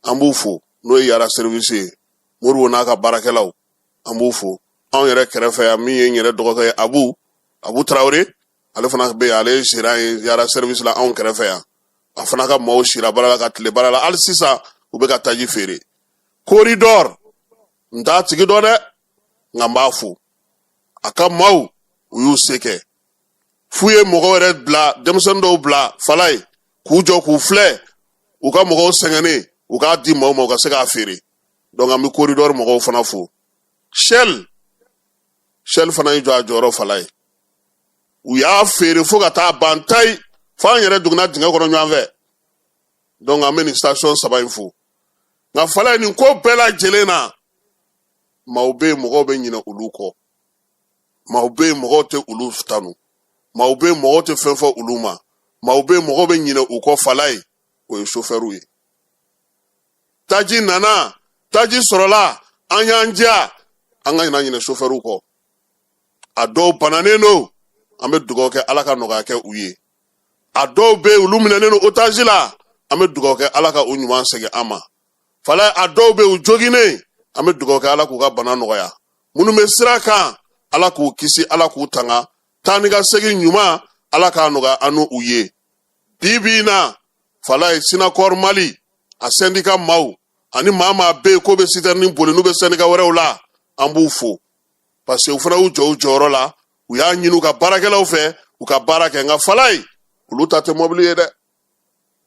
An b'u fo, n'o ye Yara Service ye, Moribo n'a ka baarakɛlaw, an b'u fo. Anw yɛrɛ kɛrɛfɛ yan, min ye n yɛrɛ dɔgɔkɛ ye, Abu Tarawele, ale fana bɛ yen, ale ye gérant ye Yara Service la anw kɛrɛfɛ yan. A fana ka maaw sira baara la ka tile baara la, hali sisan u bɛ ka taji feere. Corridor, n t'a tigi dɔn dɛ, nka n b'a fo. A ka maaw, u y'u se kɛ f'u ye mɔgɔ yɛrɛ bila, denmisɛnnin dɔw bila Falaye k'u jɔ k'u filɛ, u ka mɔgɔw sɛgɛnnen, u k'a di maaw ma, u ka se k'a feere. Donc an bɛ Corridor mɔgɔw fana fo. Shell fana y'i jɔ a jɔyɔrɔ Falaye, u y'a feere fo ka taa ban tayi, fo an yɛrɛ duguna dingɛ kɔnɔ ɲɔgɔn fɛ. Donc an bɛ nin station saba in fo. Nka Falaye, nin ko bɛɛ lajɛlen na, maaw bɛ yen, mɔgɔw bɛ ɲinɛ olu kɔ. Maaw bɛ yen, mɔgɔw tɛ olu tanu. Maaw bɛ yen, mɔgɔw tɛ fɛn fɔ olu ma. Maaw bɛ yen, mɔgɔw bɛ ɲinɛ u kɔ. Falaye, o ye sofɛriw ye. Taji nana, taji sɔrɔla, an y'an diya, an ka ɲina ɲinɛ sofɛriw kɔ. A dɔw bananen don, an bɛ dugawu kɛ, Ala ka nɔgɔya kɛ u ye. A dɔw bɛ yen, olu minɛnen don otage la, an bɛ dugawu kɛ, Ala ka u ɲuman segin an ma. Falaye, a dɔw bɛ yen, u joginnen, an bɛ dugawu kɛ, Ala k'u ka bana nɔgɔya. Minnu bɛ sira kan, Ala k'u kisi, Ala k'u tanga, taa ni ka segin ɲuman, Ala k'a nɔgɔya an n'u ye. Bi bi in na Falaye, Sinakɔr Mali a syndicat maaw ani maa maa bɛ yen k'o bɛ citerne boli, n'u bɛ syndicat wɛrɛw la, an b'u fo, parce que u fana y'u jɔ u jɔyɔrɔ la. U y'a ɲini u ka baarakɛlaw fɛ, u ka baara kɛ. Nka Falaye, olu ta tɛ mɔbili ye dɛ.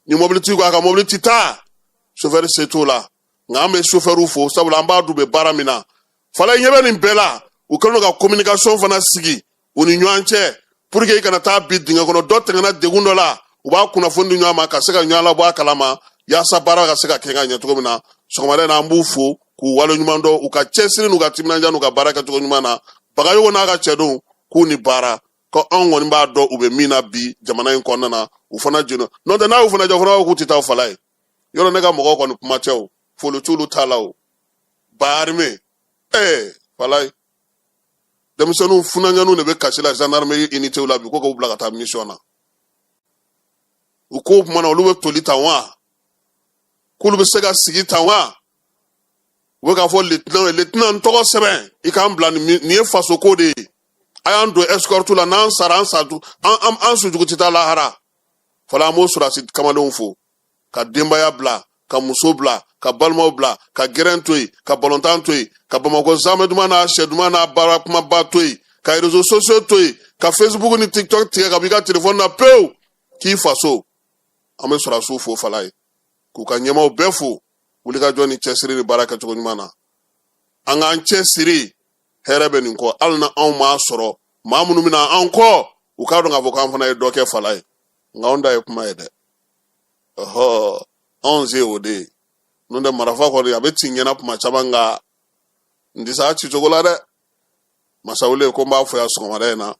Ni mɔbilitigi ko a ka mɔbili ti taa, sofɛri se t'o la. Nka an bɛ sofɛriw fo, sabula an b'a dun bɛ baara min na. Falaye, ɲɛ bɛ nin bɛɛ la, u kɛlen don ka communication fana sigi u ni ɲɔgɔn cɛ pour que i kana taa bi dingɛ kɔnɔ. Dɔ tɛmɛna degun dɔ la, u b'a kunnafoni di ɲɔgɔn ma ka se ka ɲɔgɔn labɔ a kalama, yaasa baara ka se ka kɛ ka ɲɛ cogo min na. Sɔgɔmada in na, an b'u fo k'u wale ɲuman dɔn u ka cɛsiri n'u ka timinandiya n'u ka baara kɛcogo ɲuman na. Bagayogo n'a ka cɛdenw, k'u ni baara, ko anw kɔni b'a dɔn u bɛ min na bi jamana in kɔnɔna na, u fana jeno n'o tɛ, n'a y'u fana jɔ, fana b'a fɔ k'u tɛ taa. Falaye, yɔrɔ ne ka mɔgɔw kɔni, kuma tɛ o, foli t'olu ta la. O ba armée, Falaye, denmisɛnninw funankɛninw de bɛ kasi la gendarmerie unité la bi ko k'u bila ka taa mission na. U ko o tuma na, olu bɛ toli tan wa? K'olu bɛ se ka sigi tan wa? U bɛ k'a fɔ lieutenant ye: "Lieutenant, n tɔgɔ sɛbɛn, i k'an bila. Nin ye faso ko de ye. A y'an don escorte la. N'an sara, an sa, an sujugu tɛ taa lahara." Fɔlɔ, an b'o sɔrɔdasi kamalenw fo ka denbaya bila, ka muso bila, ka balimaw bila, ka gɛrɛn to yen, ka balontan to yen, ka Bamakɔ zamɛ duman n'a sɛ duman n'a baara kumaba to yen, ka réseaux sociaux to yen, ka Facebook ni TikTok tigɛ ka bɔ i ka telefɔni na pewu k'i faso. An bɛ sɔrɔdasiw fo Falaye, k'u ka ɲɛmaaw bɛɛ fo wulikajɔ ni cɛsiri ni baara kɛcogo ɲuman na. An k'an cɛsiri, hɛrɛ bɛ nin kɔ. Hali na anw m'a sɔrɔ, maa minnu bɛna an kɔ, u k'a dɔn k'a fɔ k'an fana ye dɔ kɛ Falaye. Nka anw ta ye kuma ye dɛ. Ɔhɔ, anw se o de ye. N'o tɛ, marafa kɔni a bɛ ci ɲɛna kuma caman, nka n tɛ se a ci cogo la dɛ. Masawule ko n b'a fɔ yan sɔgɔmada in na,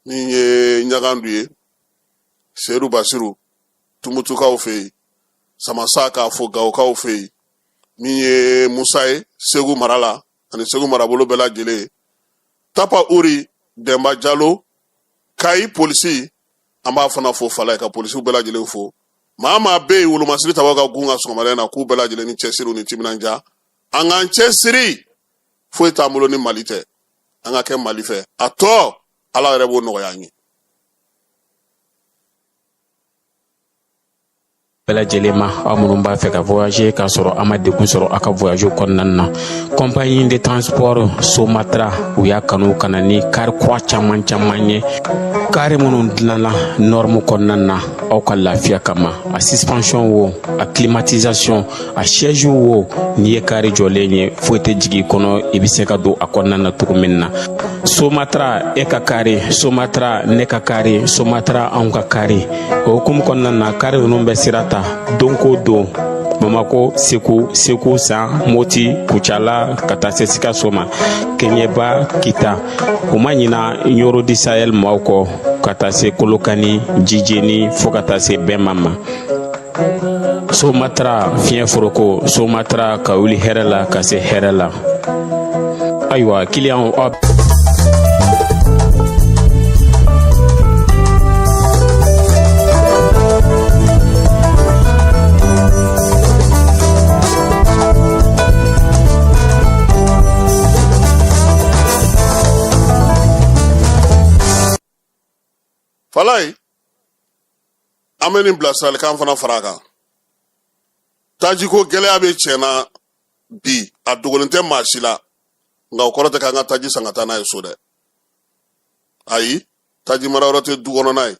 min ye ɲagandu ye, Seyidu Basiru, Tumutukaw fɛ yen, Samasa k'a fɔ Gawokaw fɛ yen, min ye Musa ye Segu mara la ani Segu marabolo bɛɛ lajɛlen, Tapa Uri, Dɛnba Jalo, Kayi polisi, an b'a fana fo Falaye, ka polisiw bɛɛ lajɛlen fo. Maa maa bɛ yen, wolomasiri tabaw ka gun ka sɔgɔmada in na, k'u bɛɛ lajɛlen ni cɛsiriw ni timinandiya. An k'an cɛsiri, foyi t'an bolo ni Mali tɛ. An ka kɛ Mali fɛ, a tɔ Ala yɛrɛ b'o nɔgɔya an ye. Bɛɛ lajɛlen ma, aw minnu b'a fɛ ka voyager k'a sɔrɔ a ma degun sɔrɔ a ka voyage kɔnɔna na, compagnie de transport Somatra, u y'a kanu ka na ni kari kura caman caman ye, kari minnu dilanna norme kɔnɔna na aw ka lafiya kama. A suspension wo, a climatisation, a siège wo, n'i ye kari jɔlen ye, foyi tɛ jigin i kɔnɔ, i bɛ se ka don a kɔnɔna na cogo min na. Somatra, e ka kari Somatra, ne ka kari Somatra, anw ka kari. O hukumu kɔnɔna na, kari ninnu bɛ sira ta don ko don Bamako, Segu, Segu San, Moti, Kucala, ka taa se Sikaso ma, Keɲeba, Kita. U ma ɲina Ɲoro du Sahel maaw kɔ, ka taa se Kolokani, Jijeni, fo ka taa se Bɛnma ma. Somatra fiɲɛ foroko, Somatra ka wuli hɛrɛ la ka se hɛrɛ la. Ayiwa, kiliyanw, aw Falaye, an bɛ nin bilasiralikan fana fara a kan. Tajiko gɛlɛya bɛ tiɲɛ na bi, a dogolen tɛ maa si la, nka o kɔrɔ tɛ k'an ka taji san ka taa n'a ye so dɛ. Ayi, taji mara yɔrɔ tɛ du kɔnɔna ye.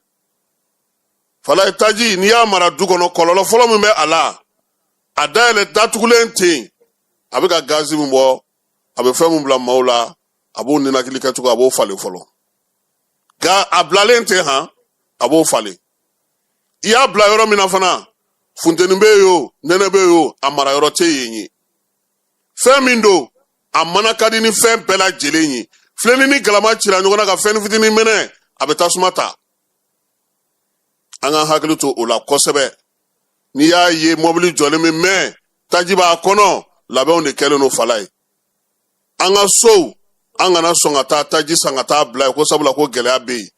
Falaye, taji, n'i y'a mara du kɔnɔ, kɔlɔlɔ fɔlɔ min bɛ a la, a dayɛlɛ datugulen ten, a bɛ ka gazi min bɔ, a bɛ fɛn min bila maaw la, a b'o ninakili kɛcogo, a b'o falen fɔlɔ. Nka a bilalen ten han, a b'o falen. I y'a bila yɔrɔ min na fana, funteni bɛ yen o, nɛnɛ bɛ yen o, a mara yɔrɔ tɛ yen ye. Fɛn min don, a mana ka di ni fɛn bɛɛ lajɛlen ye. Filenni ni galama cira ɲɔgɔn na ka fɛn fitinin mɛnɛ, a bɛ tasuma ta. An ka hakili to o la kosɛbɛ. N'i y'a ye mɔbili jɔlen bɛ mɛn, taji b'a kɔnɔ, labɛnw de kɛlen don. Falaye, an ka sow, an kana sɔn ka taa taji san ka taa bila yen ko sabula ko gɛlɛya bɛ yen.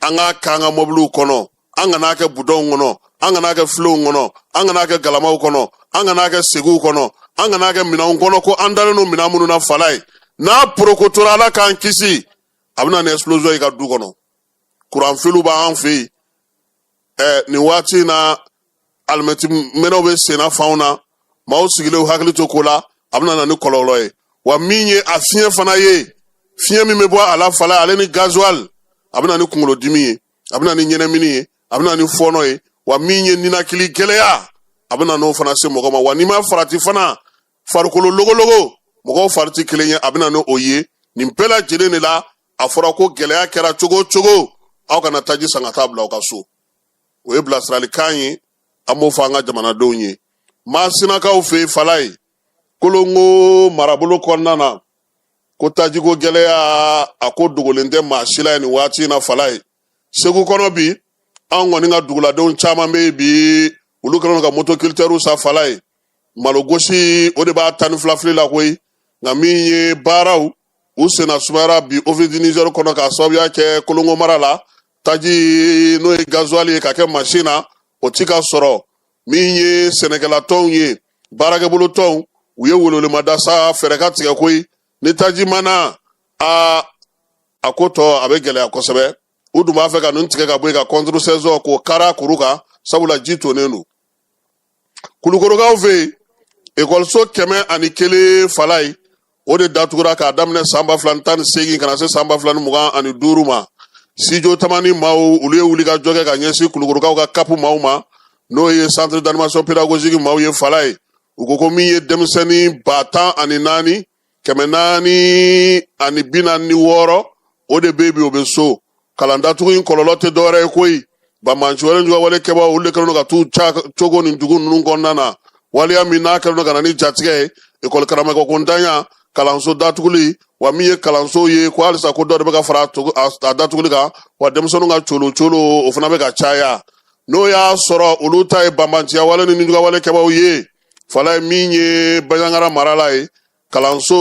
An k'a kɛ an ka mɔbiliw kɔnɔ, an kan'a kɛ budɔnw kɔnɔ, an kan'a kɛ filenw kɔnɔ, an kan'a kɛ galamaw kɔnɔ, an kan'a kɛ segiw kɔnɔ, an kan'a kɛ minɛnw kɔnɔ ko an dalen don minɛn minnu na. Falaye, n'a porokotora, Ala k'an kisi, a bɛ na ni explosion ye i ka du kɔnɔ. Kuranfiliw b'an fɛ yen nin waati in na, alimɛti mɛnɛw bɛ senna fanw na, maaw sigilen hakili to ko la, a bɛna na ni kɔlɔlɔ ye. Wa min ye a fiɲɛ fana ye, fiɲɛ min bɛ bɔ a la, Falaye, ale ni gazuwali, a bɛ na ni kunkolodimi ye, a bɛ na ni ɲɛnamini ye, a bɛ na ni fɔɔnɔ ye. Wa min ye ninakili gɛlɛya, a bɛ na n'o fana se mɔgɔ ma. Wa n'i ma farati fana, farikolo logologo, mɔgɔw fari tɛ kelen ye, a bɛ na ni o ye. Nin bɛɛ lajɛlen de la, a fɔra ko gɛlɛya kɛra cogo o cogo, aw kana taji san ka taa bila aw ka so. O ye bilasiralikan ye, an b'o fɔ an ka jamanadenw ye. Masinakaw fɛ yen, Falaye, Kolongo marabolo kɔnɔna na, ko tajiko gɛlɛya, a ko dogolen tɛ maa si la ye nin waati in na. Falaye, Segu kɔnɔ bi, an kɔni ka duguladenw caman bɛ yen bi, olu kɛlen don ka motoculteurw san. Falaye, malogosi, o de b'a 12 fili la koyi. Nka min ye baaraw, u senna sumayara bi Office du Niger kɔnɔ, k'a sababuya kɛ Kolongo mara la, taji, n'o ye gazuwali ye ka kɛ masin na, o ti ka sɔrɔ. Min ye sɛnɛkɛlatɔnw ye, baarakɛbolotɔnw, u ye welewelemada sa, fɛɛrɛ ka tigɛ koyi. Ni taji ma na, a ko tɔ a bɛ gɛlɛya kosɛbɛ. U dun b'a fɛ ka ninnu tigɛ ka bɔ yen, ka contre saison k'o kara kuru kan, sabula ji tonnen don. Kulukorokaw fɛ yen, ekɔliso 101, Falaye, o de datugura k'a daminɛ san 2018 ka na se san 2025 ma. Sijo Tamani maaw, olu ye wulikajɔ kɛ ka ɲɛsin Kulukorokaw ka CAP maaw ma, n'o ye centre d'animation pédagogique maaw ye. Falaye, u ko ko min ye denmisɛnnin 14,446, o de bɛ bi, o bɛ so. Kalan datugu in kɔlɔlɔ tɛ dɔwɛrɛ ye koyi, banbaanci wale juguya wale kɛbaaw, olu de kɛlen don ka t'u ca cogo nin dugu ninnu kɔnɔna na. Waleya min n'a kɛlen don ka na ni jatigɛ ye, ekɔli karamɔgɔ ko ntanya, kalanso datuguli. Wa min ye kalanso ye, ko halisa ko dɔ de bɛ ka fara a datuguli kan. Wa denmisɛnninw ka colo colo, o fana bɛ ka caya, n'o y'a sɔrɔ olu ta ye banbaanciya wale ni nijuguya wale kɛbaaw ye. Falaye, min ye Banjagara mara la ye, kalanso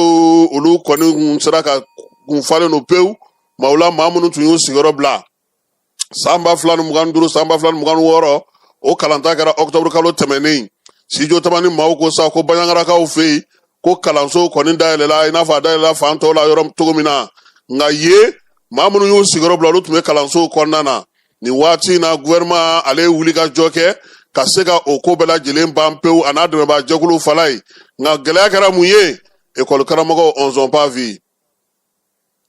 olu kɔni kun sera ka kun falen don pewu maaw la, maa minnu tun y'u sigiyɔrɔ bila san 2025, san 2026, o kalanta kɛra ɔkutɔburu kalo tɛmɛnen. Sijo Tamani maaw ko sa ko Banjagarakaw fɛ yen, ko kalanso kɔni dayɛlɛla i n'a fɔ a dayɛlɛla fan tɔw la yɔrɔ cogo min na, nka ye maa minnu y'u sigiyɔrɔ bila, olu tun bɛ kalansow kɔnɔna na. Nin waati in na, gouvernement ale ye wulikajɔ kɛ ka se ka o ko bɛɛ lajɛlen ban pewu, a n'a dɛmɛbaa jɛkulu fala ye. Nka gɛlɛya kɛra mun ye? Ekɔli karamɔgɔw, on sont pas vus.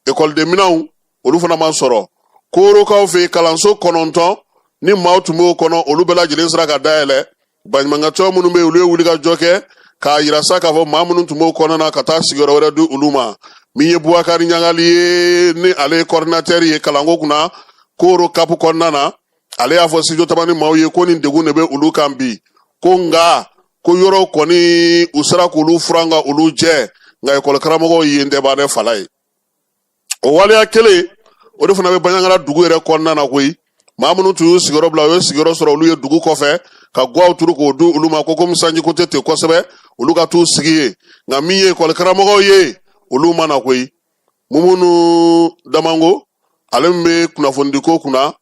Ekɔliden minɛnw, olu fana ma sɔrɔ. Korokaw fɛ yen, kalanso 9 ni maaw tun b'o kɔnɔ, olu bɛɛ lajɛlen sera ka dayɛlɛ. Baɲumankɛtɔn minnu bɛ yen, olu ye wulikajɔ kɛ k'a yira sa k'a fɔ maa minnu tun b'o kɔnɔna na, ka taa sigiyɔrɔ wɛrɛ di olu ma. Min ye Bubakari Ɲagali ye, ni ale ye coordinateur ye kalanko kunna Koro CAP kɔnɔna na, ale y'a fɔ Studio Tamani maaw ye ko nin degun de bɛ olu kan bi, ko nka ko yɔrɔw kɔni, u sera k'olu furan ka olu jɛ, nka ekɔli karamɔgɔw yen tɛ ban dɛ, fala ye. O waleya kelen o de fana bɛ Baɲangara dugu yɛrɛ kɔnɔna na koyi. Maa minnu tun y'u sigiyɔrɔ bila, u ye sigiyɔrɔ sɔrɔ olu ye dugu kɔfɛ, ka gwaw turu k'o di olu ma, ko komi sanjiko tɛ ten kosɛbɛ, olu ka t'u sigi yen. Nka min ye ekɔli karamɔgɔw ye, olu ma na koyi. Mumunu Damango, ale min bɛ kunnafonidiko kunna,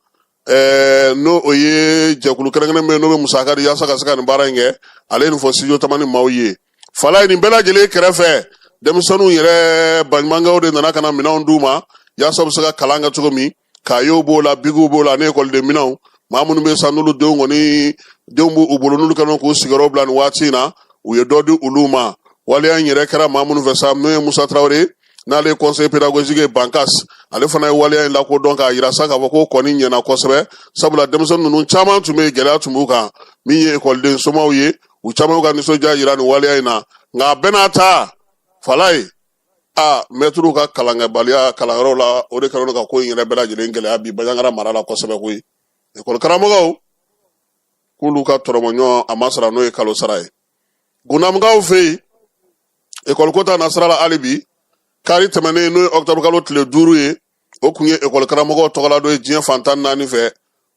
n'o o ye jɛkulu kɛrɛnkɛrɛn bɛ, n'o bɛ musaka di yaasa ka se ka nin baara in kɛ, ale ye nin fɔ Studio Tamani maaw ye. Fala ye, nin bɛɛ lajɛlen kɛrɛfɛ, denmisɛnninw yɛrɛ baɲumankɛw de nana ka na minɛnw d'u ma yaasa u bɛ se ka kalan kɛ cogo min. Kayew b'o la, bikiw b'o la, ani ekɔliden minɛnw. Maa minnu bɛ sa, n'olu denw kɔni denw b'u bolo, n'olu kɛlen k'u sigiyɔrɔ bila nin waati in na, u ye dɔ di olu ma. Waleya in yɛrɛ kɛra maa minnu fɛ sa, n'o ye Musa Tarawele, n'ale ye conseiller pédagogique ye Bankas, ale fana ye waleya in lakodɔn k'a yira sa k'a fɔ ko kɔni ɲɛna kosɛbɛ, sabula denmisɛnnin ninnu caman tun bɛ yen, gɛlɛya tun b'u kan. Min ye ekɔliden somaw ye, u caman y'u ka nisɔndiya yira nin waleya in na. Nka a bɛɛ n'a ta, fala ye, a mɛtiriw ka kalankɛbaliya kalanyɔrɔw la, o de kɛlen don ka ko in yɛrɛ bɛɛ lajɛlen gɛlɛya bi Baɲangara mara la kosɛbɛ koyi. Ekɔli karamɔgɔw k'olu ka tɔrɔmɔɲɔ a ma sara, n'o ye kalo sara ye. Gundamukaw fɛ yen, ekɔli ko ta nasira la hali bi, kari tɛmɛnen, n'o ye ɔkutɔburu kalo tile 5 ye, o kun ye ekɔli karamɔgɔw tɔgɔla don ye diɲɛ fan 14 fɛ.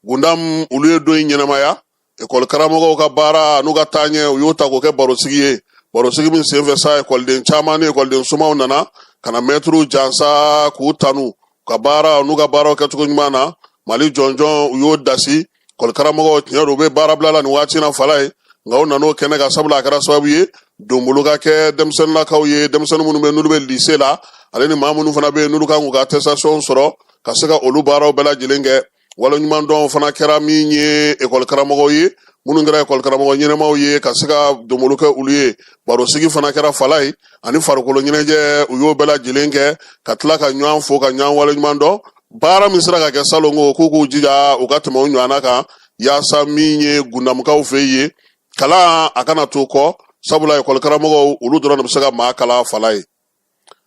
Gundam, olu ye don in ɲɛnamaya. Ekɔli karamɔgɔw ka baara n'u ka taaɲɛ, u y'o ta k'o kɛ barosigi ye. Barosigi min senfɛ sa, ekɔliden caman ni ekɔliden somaw nana ka na mɛtiriw jansa k'u tanu ka baara n'u ka baaraw kɛcogo ɲuman na. Mali jɔnjɔn, u y'o dasi. Ekɔli karamɔgɔw, tiɲɛ don, u bɛ baara bila la nin waati na, fala ye, nka u nan'o kɛnɛ kan, sabula a kɛra sababu ye donbolo ka kɛ denmisɛnninlakaw ye, denmisɛnnin minnu bɛ, n'olu bɛ lise la, ale ni maa minnu fana bɛ yen, n'olu kan k'u ka attestation sɔrɔ ka se ka olu baaraw bɛɛ lajɛlen kɛ. Waleɲumandɔn fana kɛra min ye ekɔli karamɔgɔw ye, minnu kɛra ekɔli karamɔgɔ ɲɛnamaw ye, ka se ka donbolo kɛ olu ye. Barosigi fana kɛra, fala ye, ani farikolo ɲɛnajɛ, u y'o bɛɛ lajɛlen kɛ ka tila ka ɲɔgɔn fo ka ɲɔgɔn waleɲuman dɔn. Baara min sera ka kɛ salon ko, k'u k'u jija u ka tɛmɛ u ɲɔgɔnna kan, yaasa min ye Gundamukaw fɛ yen, kalan a kana to kɔ, sabula ekɔli karamɔgɔw, olu dɔrɔn de bɛ se ka maa kalan, fala ye.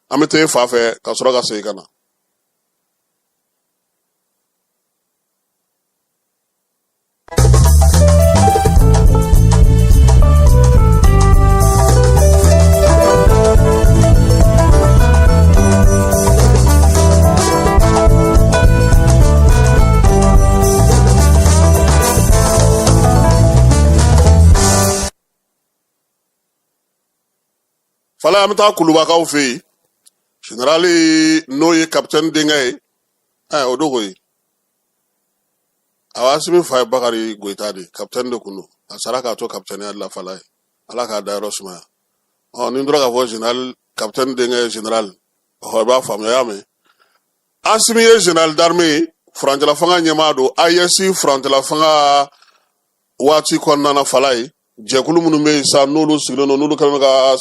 An bɛ taa fa fɛ ka sɔrɔ ka segin ka na. Fala, an bɛ taa Kulubakaw fɛ yen. Generali, n'o ye kapitɛni denkɛ ye, o don koyi. Awa, Asimi fa ye Bakari Goyita de, kapitɛni de kun don. A sara k'a to kapitɛniya de la, fala ye. Ala k'a dayɔrɔ sumaya. Ɔ, ni n tora k'a fɔ general, kapitɛni denkɛ ye general, ɔ, i b'a faamuya, y'a mɛn. Asimi ye général d'armée ye, furancɛla fanga ɲɛmaa don, AES furancɛla fanga waati kɔnɔna na, fala ye. Jɛkulu minnu bɛ yen sa, n'olu sigilen don, n'olu kɛlen don ka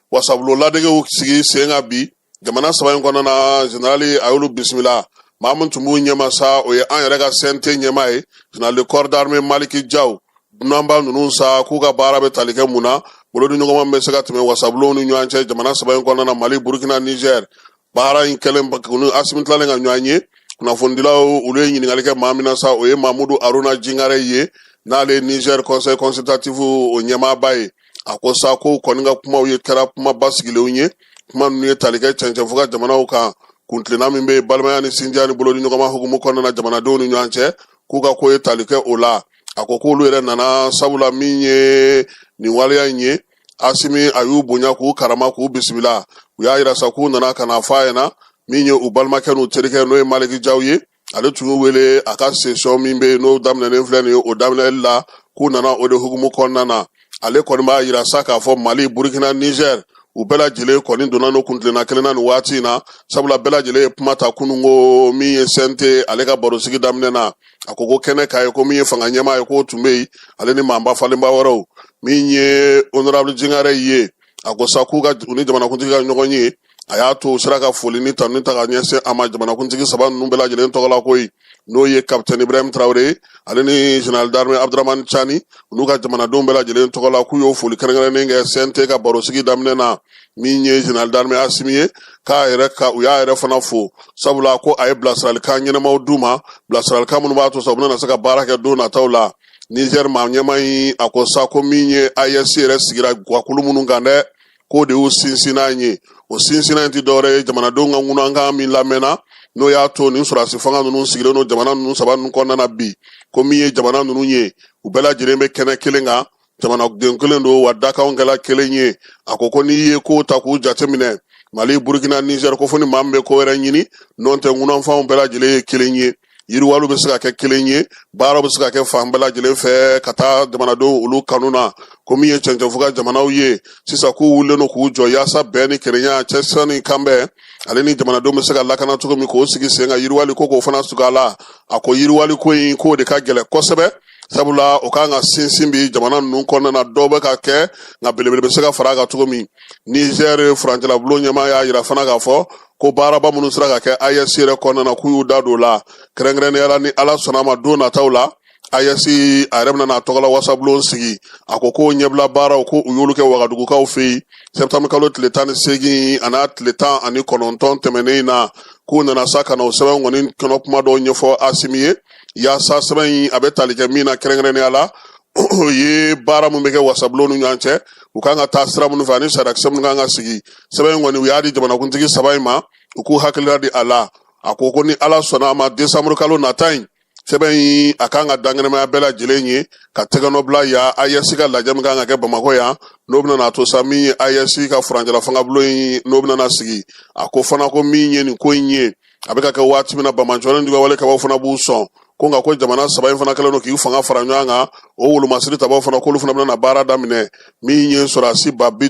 wasabulon ladegew sigi sen kan bi jamana saba in kɔnɔna na, generali a y'olu bisimila. Maa min tun b'u ɲɛma sa, o ye an yɛrɛ ka CNT ɲɛmaa ye, général de corps d'armée Maliki Jaw. Dunanba ninnu sa, k'u ka baara bɛ tali kɛ mun na? Bolodiɲɔgɔnma bɛ se ka tɛmɛ wasabulonw ni ɲɔgɔn cɛ jamana saba in kɔnɔna na, Mali, Burukina, Niger. Baara in kɛlen, ni Asimi tilalen ka ɲɔgɔn ye, kunnafonidilaw olu ye ɲininkali kɛ maa min na sa, o ye Mamudu Aruna Jingare ye, n'ale ye Niger conseil consultatif o ɲɛmaaba ye. A ko sa ko kɔni ka kumaw ye kɛra kuma basigilenw ye. Kuma ninnu ye tali kɛ cɛncɛnfuga jamanaw kan, kuntilenna min bɛ yen balimaya ni sinjiya ni bolodiɲɔgɔnma hukumu kɔnɔna na jamanadenw ni ɲɔgɔn cɛ, k'u ka ko ye tali kɛ o la. A ko k'olu yɛrɛ nana sabula min ye nin waleya in ye, Asimi a y'u bonya k'u karama k'u bisimila. U y'a yira sa k'u nana ka na fɔ a ɲɛna min ye u balimakɛ n'u terikɛ, n'o ye Maliki Jaw ye, ale tun y'u wele a ka session min bɛ yen, n'o daminɛnen filɛ nin ye, o daminɛli la, k'u nana o de hukumu kɔnɔna na. Ale kɔni b'a yira sa k'a fɔ Mali, Burukina, Niger, U bɛɛ lajɛlen kɔni donna n'o kuntilenna kelen na nin waati in na, sabula bɛɛ lajɛlen ye kuma ta kununko min ye CNT ale ka barosigi daminɛ na. A ko ko kɛnɛ k'a ye ko min ye fanga ɲɛmaa ye, k'o tun bɛ yen, ale ni maaba falenba wɛrɛw. Min ye honorable Jingare ye, a ko sa k'u ka u ni jamanakuntigi ka ɲɔgɔn ye, a y'a to u sera ka foli ni tanu ta ka ɲɛsin a ma jamanakuntigi saba ninnu bɛɛ lajɛlen tɔgɔ la koyi, n'o ye capitaine Ibrahim Traoré, ale ni général d'armée Abdramane Tiani, n'u ka jamanadenw bɛɛ lajɛlen tɔgɔ la, k'u y'o foli kɛrɛnkɛrɛnnen kɛ CNT ka barosigi daminɛ na. Min ye général d'armée Assimi ye, k'a yɛrɛ ka u y'a yɛrɛ fana fo, sabula ko a ye bilasiralikan ɲɛnamaw d'u ma, bilasiralikan minnu b'a to sa u bɛna se ka baara kɛ don nataw la. Niger maa ɲɛmaa in, a ko sa ko min ye AES yɛrɛ sigira guwakulu minnu kan dɛ, k'o de y'u sinsinnan ye. O sinsinnan tɛ dɔwɛrɛ ye jamanadenw ka ŋunankan min lamɛnna, n'o y'a to nin sɔrɔdasi fanga ninnu sigilen don jamana ninnu saba ninnu kɔnɔna na bi. Ko min ye jamana ninnu ye, u bɛɛ lajɛlen bɛ kɛnɛ kelen kan, jamanaden kelen don, wa dakanw kɛla kelen ye. A ko ko n'i ye kow ta k'u jateminɛ, Mali, Burukina, Nizɛri, ko fo ni maa min bɛ ko wɛrɛ ɲini, n'o tɛ ŋunanfanw bɛɛ lajɛlen ye kelen ye, yiriwaliw bɛ se ka kɛ kelen ye, baaraw bɛ se ka kɛ fan bɛɛ lajɛlen fɛ ka taa jamanadenw olu kanu na. Ko min ye cɛncɛnfuga jamanaw ye sisan, k'u wulilen don k'u jɔ yaasa bɛn ni kelenya, cɛsiri ni kanbɛn, ale ni jamanadenw bɛ se ka lakana cogo min, k'o sigi sen kan, yiriwali ko k'o fana sugu a la. A ko yiriwali ko in, k'o de ka gɛlɛn kosɛbɛ, sabula o kan ka sinsin bi jamana ninnu kɔnɔna na. Dɔw bɛ ka kɛ, nka belebele bɛ se ka fara a kan cogo min. Niger furancɛlabulon ɲɛmaa y'a yira fana k'a fɔ ko baaraba minnu sera ka kɛ AES yɛrɛ kɔnɔna na, k'u y'u da don o la kɛrɛnkɛrɛnnenya la. Ni Ala sɔnna a ma, don nataw la, AES a yɛrɛ bɛna n'a tɔgɔla wasabulon sigi. A ko k'o ɲɛbila baaraw, ko u y'olu kɛ Wagadugukaw fɛ yen septembre kalo tile 18 an'a tile 19 tɛmɛnen in na, k'u nana sa ka na o sɛbɛn kɔni kɔnɔ kuma dɔw ɲɛfɔ Asimi ye, yaasa sɛbɛn in a bɛ tali kɛ min na kɛrɛnkɛrɛnnenya la, o ye baara min bɛ kɛ wasabulon ni ɲɔgɔn cɛ, u kan ka taa sira minnu fɛ ani sariyakisɛ minnu kan ka sigi. Sɛbɛn in kɔni, u y'a di jamanakuntigi saba in ma, u k'u hakilila di a la. A ko ko ni Ala sɔnna a ma, desanburu kalo nata in, sɛbɛn in a kan ka dankɛnɛmaya bɛɛ lajɛlen ye ka tɛgɛnɔ bila yan AES ka lajɛ min kan ka kɛ Bamakɔ yan, n'o bɛna n'a to sa min ye AES ka furancɛla fangabulon in, n'o bɛna na sigi. A ko fana ko min ye nin ko in ye, a bɛ ka kɛ waati min na, banbaanciwale juguya kɛbaw fana b'u sɔn ko, nka ko jamana saba in fana kɛlen don k'i fanga fara ɲɔgɔn kan, o wolomasiri tabaw fana, k'olu fana bɛna baara daminɛ. Min ye sɔrɔdasi ba bi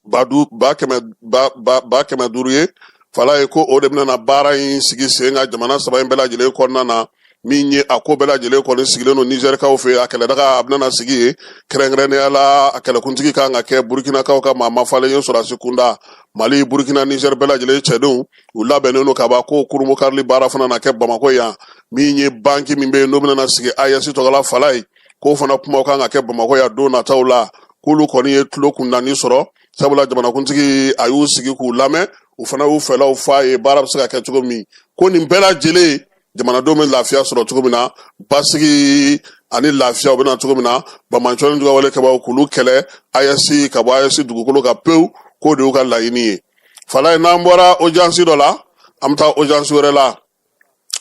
ba du ba kɛmɛ ba ba ba kɛmɛ duuru ye fala ye, ko o de bɛna baara in sigi sen kan jamana saba in bɛɛ lajɛlen kɔnɔna na. Min ye a ko bɛɛ lajɛlen kɔni sigilen don Nizɛrikaw fɛ, a kɛlɛdaga a bɛna sigi yen kɛrɛnkɛrɛnnenya la. A kɛlɛkuntigi kan ka kɛ Burukinakaw ka maa mafalen ye sɔrɔdasi kunda. Mali, Burukina, Nizɛri bɛɛ lajɛlen cɛdenw, u labɛnnen don ka ban ko kurunbonkarili baara fana na kɛ Bamakɔ yan. Min ye banki min bɛ yen, n'o bɛna sigi AES tɔgɔla fala ye, k'o fana kumaw kan ka kɛ Bamakɔ yan don nataw la. K'olu kɔni ye tulo kundani sɔrɔ, sabula jamanakuntigi a y'u sigi k'u lamɛn, u fana y'u fɛlaw f'a ye baara bɛ se ka kɛ cogo min, ko nin bɛɛ lajɛlen jamanadenw bɛ lafiya sɔrɔ cogo min na, basigi ani lafiya o bɛ na cogo min na, banbaanciwale juguya wale kɛbaw k'olu kɛlɛ AES ka bɔ AES dugukolo kan pewu, k'o de y'u ka laɲini ye. Falaye, n'an bɔra audience dɔ la, an bɛ taa audience wɛrɛ la.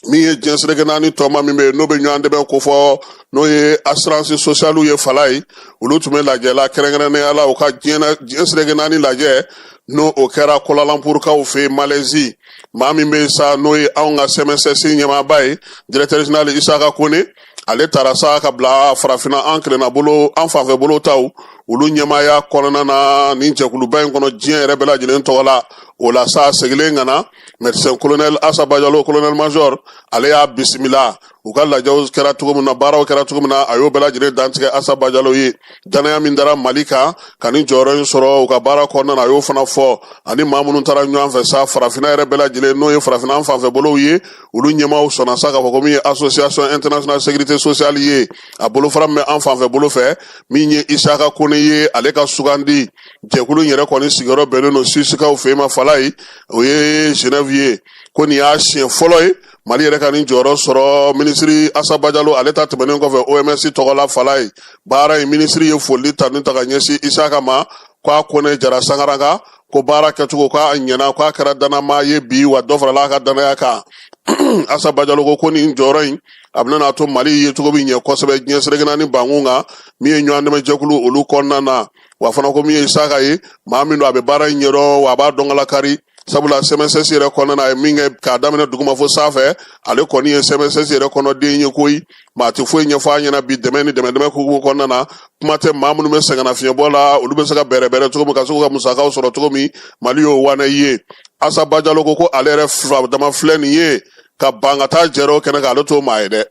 Min ye diɲɛ seleke naani tɔnba min bɛ yen, n'o bɛ ɲɔgɔn dɛmɛ kofɔ, n'o ye assurance sociale ye falaye, olu tun bɛ lajɛ la kɛrɛnkɛrɛnnenya la, u ka diɲɛ seleke naani lajɛ, n'o o kɛra Kuala Lumpurkaw fɛ yen, Malaisie. Maa min bɛ sa, n'o ye anw ka CMSS ɲɛmaaba ye, directeur général Isaka Kone, ale taara sa ka bila farafinna an kelenna bolo, an fanfɛ bolo taw, olu ɲɛmaaya kɔnɔna na nin jɛkuluba in kɔnɔ diɲɛ yɛrɛ bɛɛ lajɛlen tɔgɔ la. O la sa, segilen ka na, médecin colonel Asa Bajalo, colonel major, ale y'a bisimila. U ka lajɛw kɛra cogo min na, baaraw kɛra cogo min na, a y'o bɛɛ lajɛlen dantigɛ Asa Bajalo ye. Danaya min dara Mali kan ka nin jɔyɔrɔ in sɔrɔ u ka baara kɔnɔna na, a y'o fana fɔ. Ani maa minnu taara ɲɔgɔn fɛ sa, farafinna yɛrɛ bɛɛ lajɛlen, n'o ye farafinna an fanfɛ bolow ye, olu ɲɛmaaw sɔnna sa k'a fɔ ko min ye association internationale sécurité sociale ye, a bolofara min bɛ an fanfɛ bolo fɛ, min ye Isaka Kone ye, ale ka sugandi. Jɛkulu in yɛrɛ kɔni sigiyɔrɔ bɛnnen don Suisikaw fɛ yen ma falaye, o ye Genève ye. Ko nin y'a siɲɛ fɔlɔ ye Mali yɛrɛ ka nin jɔyɔrɔ sɔrɔ, minisiri Asa Bajalo ale ta tɛmɛnen kɔfɛ OMS tɔgɔ la falaye. Baara in, minisiri ye foli tanu ta ka ɲɛsin Isaka ma, k'a Kone jara sangaranka, ko baara kɛcogo k'a ɲɛna, k'a kɛra danama ye bi, wa dɔ farala a ka danaya kan. Asa Bajalo ko ko nin jɔyɔrɔ in, a bɛna n'a to Mali ye cogo bɛ ɲɛ kosɛbɛ diɲɛ seleke naani bankun kan, min ye ɲɔgɔn dɛmɛ jɛkulu olu kɔnɔna na. Wa fana ko min ye Isaka ye, maa min don, a bɛ baara in ɲɛdɔn, wa a b'a dɔn kala kari. Sabula CMSS yɛrɛ kɔnɔna na, a ye min kɛ k'a daminɛ duguma fo sanfɛ, ale kɔni ye CMSS yɛrɛ kɔnɔden ye koyi. Maa tɛ foyi ɲɛfɔ a ɲɛna bi dɛmɛ ni dɛmɛ dɛmɛ hukumu kɔnɔna na. Kuma tɛ maa minnu bɛ sɛgɛnnafiɲɛbɔ la, olu bɛ se ka bɛrɛbɛrɛ cogo min ka se k'u ka musakaw sɔrɔ cogo min. Mali y'o wanɛ ye. Asa Bajalo ko ale yɛrɛ fa dama filɛ nin ye ka ban ka taa jɛrɛ o kɛnɛ kan, ale t'o maa ye dɛ.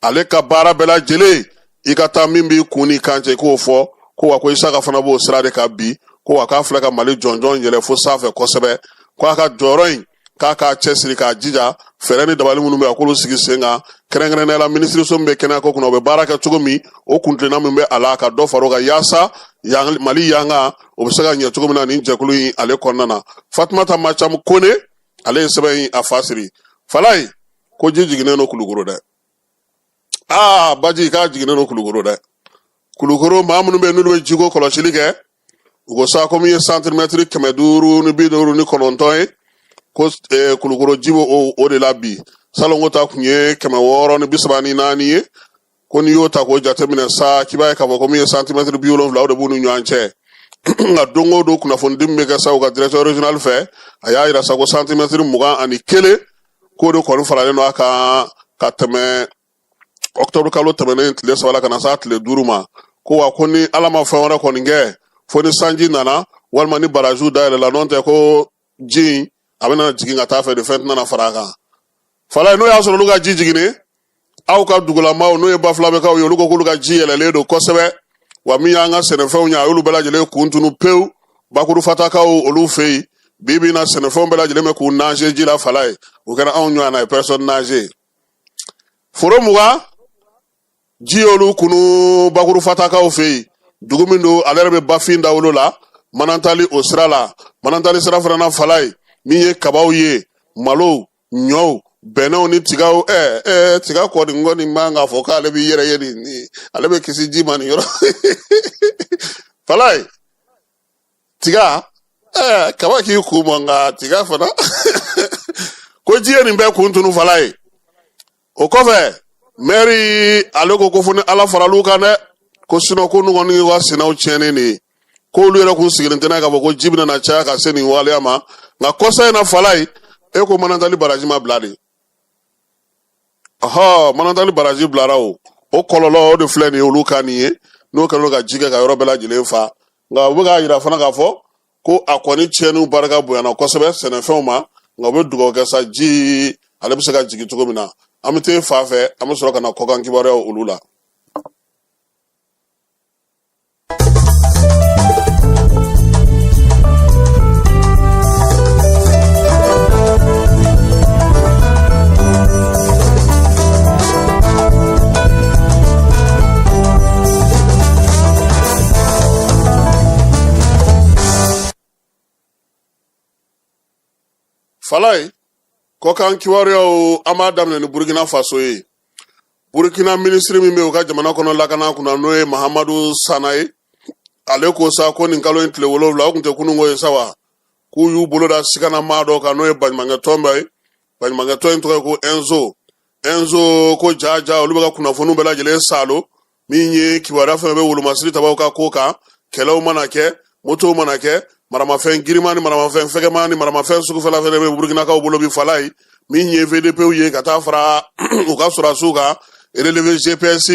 Ale ka baara bɛɛ lajɛlen, i ka taa min b'i kun ni kan cɛ, i k'o fɔ. Ko wa ko Isaka fana b'o sira de kan bi. Ko wa k'a filɛ ka Mali jɔnjɔn yɛlɛ fo sanfɛ kosɛbɛ. Ko a ka jɔyɔrɔ in, k'a k'a cɛsiri k'a jija, fɛɛrɛ ni dabali minnu bɛ a k'olu sigi sen kan, kɛrɛnkɛrɛnnenya la minisiriso min bɛ kɛnɛyako kunna, o bɛ baara kɛ cogo min, o kuntilenna min bɛ a la, ka dɔ fara o kan yaasa Mali yanga o bɛ se ka ɲɛ cogo min na nin jɛkulu in ale kɔnɔna na. Fatumata Macamu Kone, ale ye sɛbɛn in a fa siri. Falayi ko ji jiginnen don Kulukoro dɛ. Aa, baji k'a jiginnen don Kulukoro dɛ. Kulukoro maa minnu bɛ yen n'olu bɛ jiko kɔlɔsili kɛ, u ko sa ko min ye santimɛtiri 559 ye, ko Kulukoro ji bɛ o de la bi. Salongo ta tun ye 634 ye. Ko n'i y'o ta k'o jateminɛ sa, k'i b'a ye k'a fɔ ko min ye santimɛtiri 70, o de b'u ni ɲɔgɔn cɛ. Nka don o don kunnafonidi min bɛ kɛ sa u ka directeur régional fɛ, a y'a yira sa ko santimɛtiri 21, k'o de kɔni faralen don a kan ka tɛmɛ octobre kalo tɛmɛnen tile 3 la ka na s'a tile 5 ma. Ko wa ko ni Ala ma fɛn wɛrɛ kɔni kɛ, fo ni sanji nana walima ni baraziw dayɛlɛla, n'o tɛ ko ji in a bɛna jigin ka taa fɛ de, fɛn tɛna fara a kan. Falaye, n'o y'a sɔrɔ olu ka ji jiginnen, aw ka dugulamaw, n'o ye Bafulabɛkaw ye, olu ko k'olu ka ji yɛlɛlen don kosɛbɛ. Wa min y'an ka sɛnɛfɛnw ye, a y'olu bɛɛ lajɛlen kun tunu pewu. Bakurufatakaw olu fɛ yen bi bi in na, sɛnɛfɛnw bɛɛ lajɛlen bɛ k'u nager ji la. Falaye, o kɛra anw ɲɔgɔn na ye personne nager. Foro 20, ji y'olu kunu Bakurufatakaw fɛ yen. Dugu min don, ale yɛrɛ bɛ Bafin dawolo la, Manantali o sira la, Manantali sira fana na. Falaye, min ye kabaw ye, malow, ɲɔw, bɛnɛw ni tigaw. Ɛɛ ɛɛ tiga kɔni kɔni man k'a fɔ k'ale b'i yɛrɛ ye nin, ale bɛ kisi ji ma nin yɔrɔ. Falaye, tiga, ɛɛ kaba k'i kun bɔ, nka tiga fana ko ji ye nin bɛɛ kun tunu. Falaye, o kɔfɛ mɛri ale ko ko fo ni Ala faral'u kan dɛ, ko sinɔn ko nu kɔni ka sɛnɛw tiɲɛnen de ye, k'olu yɛrɛ kun sigilen tɛ n'a k'a fɔ ko ji bɛna na caya ka se nin waleya ma. Nka kɔsa in na, Falaye, e ko Manantali baraji ma bila de. Ɔhɔ, Manantali baraji bilara, o kɔlɔlɔ o de filɛ nin ye olu kan nin ye, n'o kɛlen don ka ji kɛ ka yɔrɔ bɛɛ lajɛlen fa. Nka u bɛ k'a yira fana k'a fɔ ko a kɔni tiɲɛniw barika bonyana kosɛbɛ sɛnɛfɛnw ma, nka u bɛ dugawu kɛ sa ji ale bɛ se ka jigin cogo min na. An bɛ taa fan fɛ, an bɛ sɔrɔ ka na kɔkan kibaruyaw olu la. Falaye, kɔkan kibaruyaw, an b'a daminɛ ni Burkina Faso ye. Burkina minisiri min bɛ u ka jamana kɔnɔ lakana kunna, n'o ye Mahamadu Sana ye, ale ko sa ko nin kalo in tile 7, o tun tɛ kununko ye sa wa, k'u y'u bolo da siganamaa dɔ kan, n'o ye baɲumankɛtɔn dɔ ye. Baɲumankɛtɔn in tɔgɔ ye ko Enzo. Enzo ko ja ja olu bɛ ka kunnafoniw bɛɛ lajɛlen saalo, min ye kibaruya fɛn bɛ wolomasiri tabaw ka ko kan, kɛlɛw mana kɛ, motow mana kɛ, maramafɛn girinman ni maramafɛn fɛgɛman ni maramafɛn sugufɛla fɛnɛ bɛ Burkinakaw bolo bi. Falaye, min ye VDPw ye ka taa fara u ka sɔrɔdasiw kan, relevé GPS,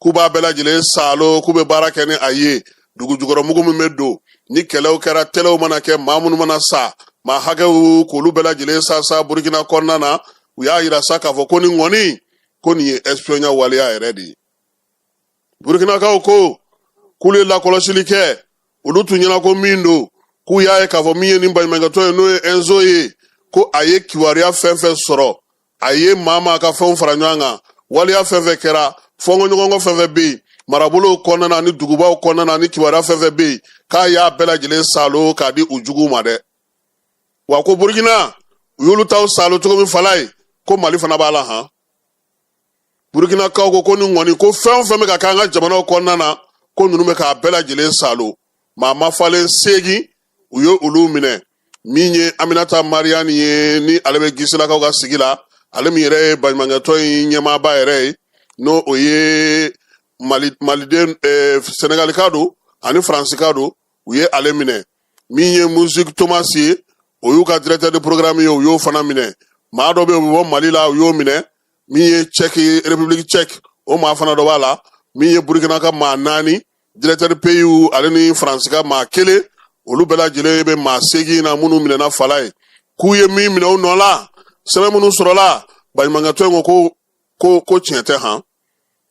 k'u b'a bɛɛ lajɛlen saalo, k'u bɛ baara kɛ ni a ye, dugu jukɔrɔ mugu min bɛ don ni kɛlɛw kɛra, tɛlɛw mana kɛ, maa minnu mana sa, maa hakɛw, k'olu bɛɛ lajɛlen sa sa Burkina kɔnɔna na. U y'a yira sa k'a fɔ ko nin kɔni, ko nin ye espionnage waleya yɛrɛ de ye. Burkinakaw ko k'olu ye lakɔlɔsili kɛ, olu tun ɲɛna ko min don, k'u y'a ye k'a fɔ min ye nin baɲumankɛtɔn ye, n'o ye Enzo ye, ko a ye kibaruya fɛn fɛn sɔrɔ, a ye maa maa ka fɛnw fara ɲɔgɔn kan, waleya fɛn fɛn kɛra, fɔnkɔɲɔgɔnkɔ fɛn fɛn bɛ yen marabolow kɔnɔna na ni dugubaw kɔnɔna na, ni kibaruya fɛn fɛn bɛ yen, k'a y'a bɛɛ lajɛlen saalo k'a di u juguw ma dɛ. Wa ko Burkina u y'olu taw saalo cogo min, Falaye, ko Mali fana b'a la han. Burukinakaw ko ko nin kɔni, ko fɛn o fɛn bɛ ka k'an ka jamanaw kɔnɔna na, ko ninnu bɛ k'a bɛɛ lajɛlen saalo. Maa mafalen 8, u ye olu minɛ. Min ye Aminata Mariyani ye, ni ale bɛ Gisilakaw ka sigi la, ale min yɛrɛ ye baɲumankɛtɔn in ɲɛmaaba yɛrɛ ye, n'o o ye Mali maliden Sɛnɛgalika don ani Faransika don, u ye ale minɛ. Min ye Musique Thomas ye, O y'u ka directeur de programme ye, u y'o fana minɛ. Maa dɔ bɛ yen, o bɛ bɔ Mali la, u y'o minɛ. Min ye Tchèque, République tchèque, o maa fana dɔ b'a la. Min ye Burukina ka maa naani, directeur pays, ale ni Faransi ka maa kelen, olu bɛɛ lajɛlen bɛ maa 8 na minnu minɛna fala ye. K'u ye min minɛ u nɔ la, sɛbɛn minnu sɔrɔla, baɲumankɛtɔn in ko tiɲɛ tɛ han,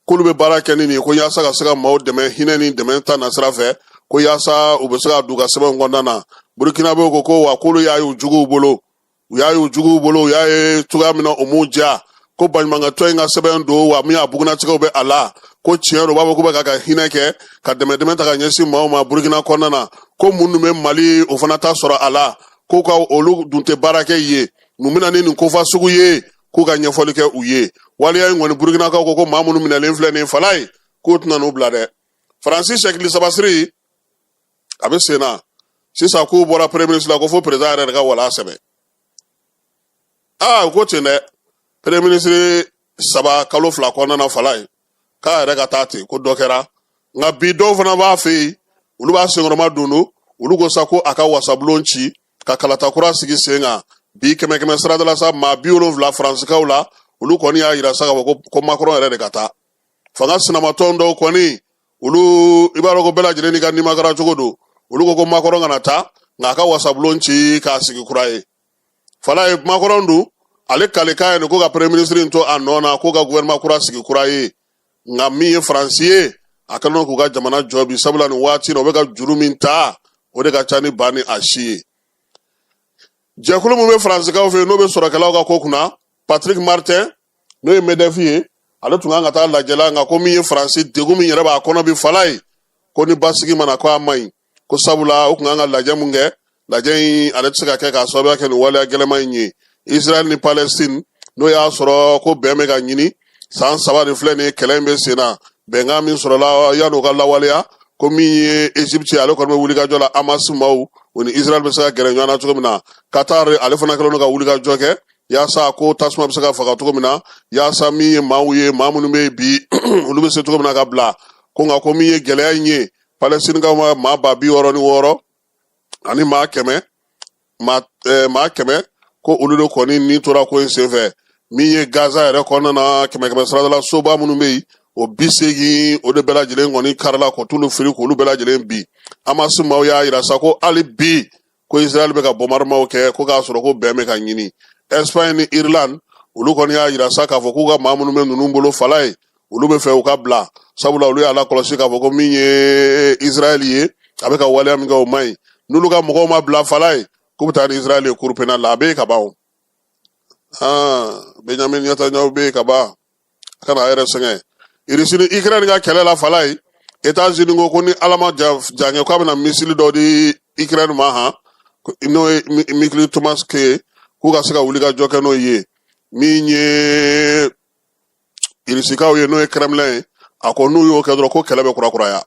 k'olu bɛ baara kɛ ni nin ye ko yaasa ka se ka maaw dɛmɛ hinɛ ni dɛmɛ ta nasira fɛ, ko yaasa u bɛ se ka don u ka sɛbɛnw kɔnɔna na. Burukinabew ko wa k'olu y'a ye u juguw bolo, u y'a ye u juguw bolo, u y'a ye cogoya min na o m'u diya, ko baɲumankɛtɔn in ka sɛbɛn don, wa min y'a bugunnatigɛw bɛ a la, ko tiɲɛ don, u b'a fɔ k'u bɛ ka hinɛ kɛ ka dɛmɛ dɛmɛ ta ka ɲɛsin maaw ma Burukina kɔnɔna na, ko mun dun bɛ Mali, o fana ta sɔrɔ a la, ko ka olu dun tɛ baara kɛ yen, mun bɛ na ni nin kofa sugu ye, k'u ka ɲɛfɔli kɛ u ye. Waleya in kɔni, Burukinakaw ko maa minnu minɛlen filɛ nin fala ye, k'u tɛna n'u bila dɛ. Faransi sɛkili sabasiri a bɛ sen na sisan, k'u bɔra premier ministre la, ko fo président yɛrɛ de ka wala sɛbɛn. Aa, u ko ten dɛ, premier ministre 3 kalo 2 kɔnɔna na fala ye, k'a yɛrɛ ka taa ten, ko dɔ kɛra. Nka bi dɔw fana b'a fɛ yen, olu b'a senkɔrɔma don don, olu ko sa ko a ka wasabulon ci ka kalata kura sigi sen kan. Bi kɛmɛ kɛmɛ sarada la sa, maa 70 Faransikaw la, olu kɔni y'a yira sa k'a fɔ ko Macron yɛrɛ de ka taa. Fanga sinamatɔn dɔw kɔni, olu i b'a dɔn ko bɛɛ lajɛlen n'i ka nimakara cogo don, olu ko Macron kana taa, nka a ka wasabulon ci k'a sigi kura ye. Fala ye, Macron dun ale kalekan ye nin ko ka premier ministre in to a nɔ na, ko ka gouvernement kura sigi kura ye. Nka min ye Faransi ye, a kɛlen don k'u ka jamana jɔ bi, sabula nin waati in na, u bɛ ka juru min ta, o de ka ca ni ba ni a si ye. Jɛkulu min bɛ Faransikaw fɛ yen, n'o bɛ sɔrɔkɛlaw ka ko kunna, Patrick Martin, n'o ye MEDEF ye, ale tun kan ka taa lajɛ la, nka ko min ye Faransi degun min yɛrɛ b'a kɔnɔ bi fala ye, ko ni basigi ma na, ko a man ɲi, ko sabula u tun kan ka lajɛ mun kɛ, lajɛ in ale tɛ se ka kɛ k'a sababuya kɛ nin waleya gɛlɛman in ye. Israël ni Palestine, n'o y'a sɔrɔ ko bɛn bɛ ka ɲini, san 3 de filɛ nin ye kɛlɛ in bɛ sen na, bɛnkan min sɔrɔla yan'o ka lawaleya, ko min ye Egypte, ale kɔni bɛ wulikajɔ la Hamas maaw, o ni Israël bɛ se ka gɛrɛ ɲɔgɔn na cogo min na. Qatar, ale fana kɛlen don ka wulikajɔ kɛ yaasa ko tasuma bɛ se ka faga cogo min na, yaasa min ye maaw ye, maa minnu bɛ yen bi, olu bɛ se cogo min na ka bila ko. Nka ko min ye gɛlɛya in ye, Palestinikaw ma maa 66 000 ani maa 100, maa 100, ko olu de kɔni ni tora ko in senfɛ. Min ye Gaza yɛrɛ kɔnɔna na, kɛmɛ kɛmɛ sarada la, soba minnu bɛ yen, o 80, o de bɛɛ lajɛlen kɔni karila k'o t'olu firi k'olu bɛɛ lajɛlen bi. Hamas maaw y'a yira sa ko hali bi ko Israël bɛ ka bombardement kɛ, ko k'a sɔrɔ ko bɛn bɛ ka ɲini. Espagne ni Irlande, olu kɔni y'a yira sa k'a fɔ k'u ka maa minnu bɛ ninnu bolo fala ye, olu bɛ fɛ u ka bila, sabula olu y'a lakɔlɔsi k'a fɔ ko min ye Israël ye, a bɛ ka waleya min kɛ, o man ɲi. N'olu ka mɔgɔw ma bila fala ye, k'u bɛ taa ni Israël ye cour pénale la. A bɛ yen ka ban o. Benjamin Netanyahu bɛ yen ka ban, a kana a yɛrɛ sɛgɛn. Irisi ni Ukraine ka kɛlɛ la fala ye, États-Unis ko ni Ala ma jan kɛ, k'a bɛna missile dɔ di Ukraine ma han, n'o ye missile Tomahawk ye, k'u ka se ka wuli ka jɔ kɛ n'o ye. Min ye Irisikaw ye, n'o ye Kremlin ye, a ko n'u y'o kɛ dɔrɔn, ko kɛlɛ bɛ kurakuraya,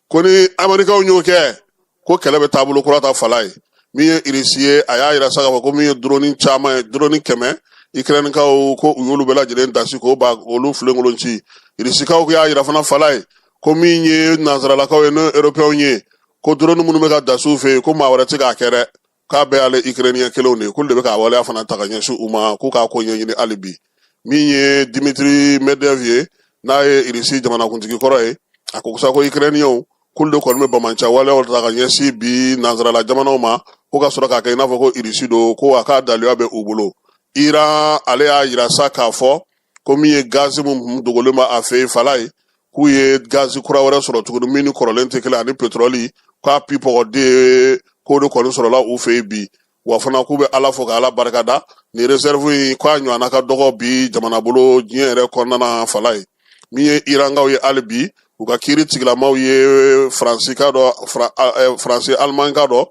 ko ni Amerikaw y'o kɛ, ko kɛlɛ bɛ taabolo kura ta fala ye. Min ye Irisi ye, a y'a yira sa k'a fɔ ko min ye drone caman ye, drone 100, Ukrainekaw ko u y'olu bɛɛ lajɛlen dasi k'o ba olu filenkolon ci. Irisikaw y'a yira fana fala ye, ko min ye nansaralakaw ye, n'o ye Européenw ye, ko drone minnu bɛ ka dasiw fɛ yen, ko maa wɛrɛ tɛ k'a kɛ dɛ, k'a bɛɛ y'ale Ukrainien kelenw de ye, k'olu de bɛ k'a waleya fana ta ka ɲɛsin u ma, k'u k'a ko ɲɛɲini hali bi. Min ye Dimitri Medvedev ye, n'a ye Irisi jamanakuntigi kɔrɔ ye, a ko sa ko Ukrainienw k'olu de kɔni bɛ bamanca waleyaw ta ka ɲɛsin bi nansarala jamanaw ma, ko ka sɔrɔ k'a kɛ i n'a fɔ ko Irisi don, ko a k'a daluya bɛ u bolo. Iran, ale y'a yira sa k'a fɔ ko min ye gazi min dogolen b'a fɛ yen fala ye, k'u ye gazi kura wɛrɛ sɔrɔ tuguni min ni kɔrɔlen tɛ kelen, ani petrɔli, k'a pipɔgɔden, k'o de kɔni sɔrɔla u fɛ yen bi. Wa fana k'u bɛ Ala fo ka Ala barika da nin réserve in, k'a ɲɔgɔnna ka dɔgɔ bi jamana bolo diɲɛ yɛrɛ kɔnɔna na fala ye. Min ye Irankaw ye, hali bi u ka kiiri tigilamaw ye Faransi ka dɔ, Faransi Alimaɲi ka dɔ,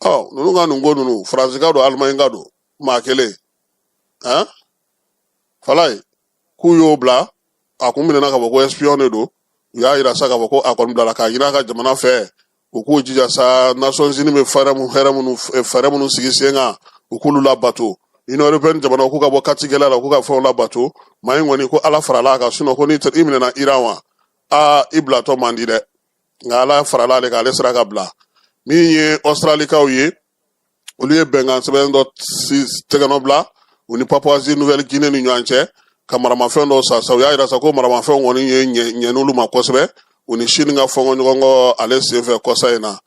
ɔ ninnu ka nin ko ninnu, Faransi ka dɔn, Alimaɲi ka don, maa kelen han fala ye, k'u y'o bila, a kun minɛna k'a fɔ ko espion de don. U y'a yira sa k'a fɔ ko a kɔni bilala k'a ɲini a ka jamana fɛ, u k'u jija sa, Nations Unies bɛ fɛɛrɛ minnu sigi sen kan, u k'olu labato. Union européenne jamanaw k'u ka bɔ kati gɛlɛya la, k'u ka fɛnw labato. Maa in kɔni, ko Ala farala a kan, sinon ko n'i i minɛna Iran wa, aa, i bilatɔ man di dɛ. Nka Ala farala ale kan, ale sera ka bila. Min ye Australikaw ye Olu ye bɛnkan sɛbɛn dɔ tɛgɛnɔ bila u ni Papouasie Nouvelle Guinée ni ɲɔgɔn cɛ ka maramafɛn dɔ san sa. U y'a yira sa ko maramafɛnw kɔni ye ɲɛn'olu ma kosɛbɛ u ni Chine ka fɔnkɔ ɲɔgɔn kɔ ale senfɛ kɔsa in na.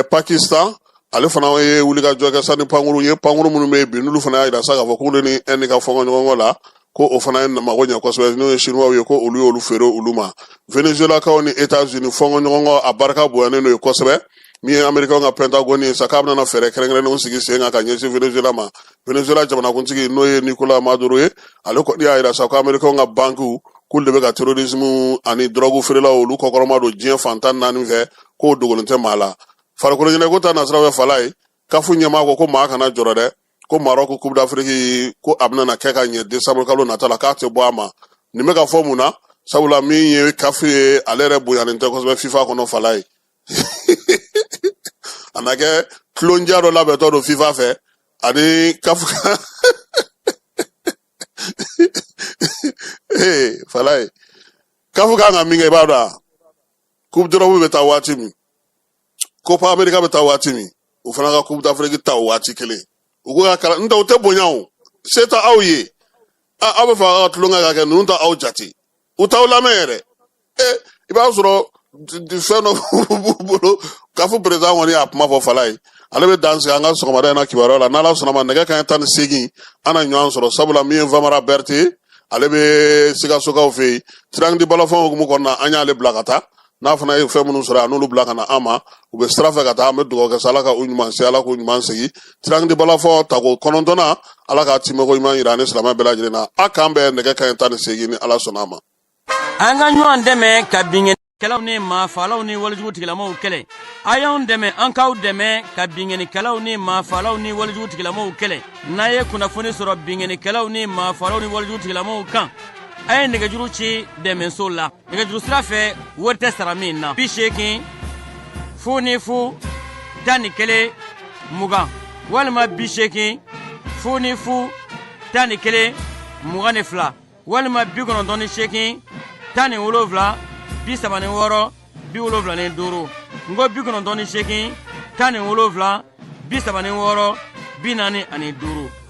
Pakistan, ale fana ye wulikajɔ kɛ sa ni pankuru ye, pankuru minnu bɛ yen bi, n'olu fana y'a yira sa k'a fɔ k'olu ni Inde ka fɔnkɔ ɲɔgɔn kɔ la, ko o fana ye mago ɲɛ kosɛbɛ, n'o ye Chinois ye, ko olu y'olu feere olu ma. Venezuelakaw ni États-Unis fɔnkɔ ɲɔgɔn kɔ, a barika bonyanen don ye kosɛbɛ. Min ye Américain ka Pentagone ye sa, k'a bɛna fɛɛrɛ kɛrɛnkɛrɛnnenw sigi sen kan ka ɲɛsin Venezuela ma. Venezuela jamanakuntigi, n'o ye Nicolas Maduro ye, ale kɔni y'a yira sa ko Américain ka bankiw, k'olu de bɛ ka terrorisme ani drogue feerelaw, olu kɔkɔrɔma don diɲɛ fan 14 fɛ, k'o dogolen tɛ maa la. Farikolo ɲɛnajɛ ta nasira fɛ, fala ye, CAF ɲɛmaa ko ko maa kana jɔrɔ dɛ, ko Maroc Coupe d'Afrique, ko a bɛna kɛ ka ɲɛ décembre kalo nata la, k'a tɛ bɔ a ma. Nin bɛ ka fɔ mun na? Sabula min ye CAF ye, ale yɛrɛ bonyanen tɛ kosɛbɛ FIFA kɔnɔ, fala ye. A na kɛ tulonja dɔ labɛntɔ don FIFA fɛ ani CAF. Ee, fala ye, CAF kan ka min kɛ, i b'a dɔn a Coupe d'Europe bɛ taa waati min, Copa America bɛ taa waati min, u fana ka Coupe d'Afrique ta o waati kelen. U ko ka kalan n tɛ, u tɛ bonya, o se tɛ aw ye. Aw bɛ fɛ aw ka tulonkɛ ka kɛ, ninnu tɛ aw jate, u t'aw lamɛn yɛrɛ. E, i b'a sɔrɔ fɛn dɔ b'u bolo. CAF président kɔni y'a kuma fɔ, fala ye. Ale bɛ dan sigi an ka sɔgɔmada in na kibaruya la. N'Ala sɔnna ma, nɛgɛ kanɲɛ 18, an na ɲɔgɔn sɔrɔ, sabula min ye Famara Berete, ale bɛ Sikasokaw fɛ yen, Triangle du Balafon hukumu kɔnɔna, an y'ale bila ka taa. N'a fana ye fɛn minnu sɔrɔ, a n'olu bila ka na an ma. U bɛ sira fɛ ka taa. An bɛ dugawu kɛ sa, Ala ka u ɲuman se, Ala k'u ɲuman segin. Triangle du Balafon tako 9nan, Ala k'a timɛko ɲuman yira ani silamɛ bɛɛ lajɛlen na. A k'an bɛn nɛgɛ kanɲɛ 18, ni Ala sɔnna a ma. An ka ɲɔgɔn dɛmɛ ka binkannikɛlaw ni maafalaw ni walejugu tigilamaw kɛlɛ. A y'anw dɛmɛ, an k'aw dɛmɛ ka binkannikɛlaw ni maafalaw ni walejugu tigilamaw kɛlɛ. N'a ye kunnafoni sɔrɔ binkannikɛlaw ni maafalaw ni walejugu tigilamaw kan, a ye nɛgɛjuru ci dɛmɛso la nɛgɛjuru sira fɛ, wari tɛ sara min na: 80 0 0 11 20, walima 80 0 0 11 22, walima 98 17 36 75. N ko 98 17 36 45.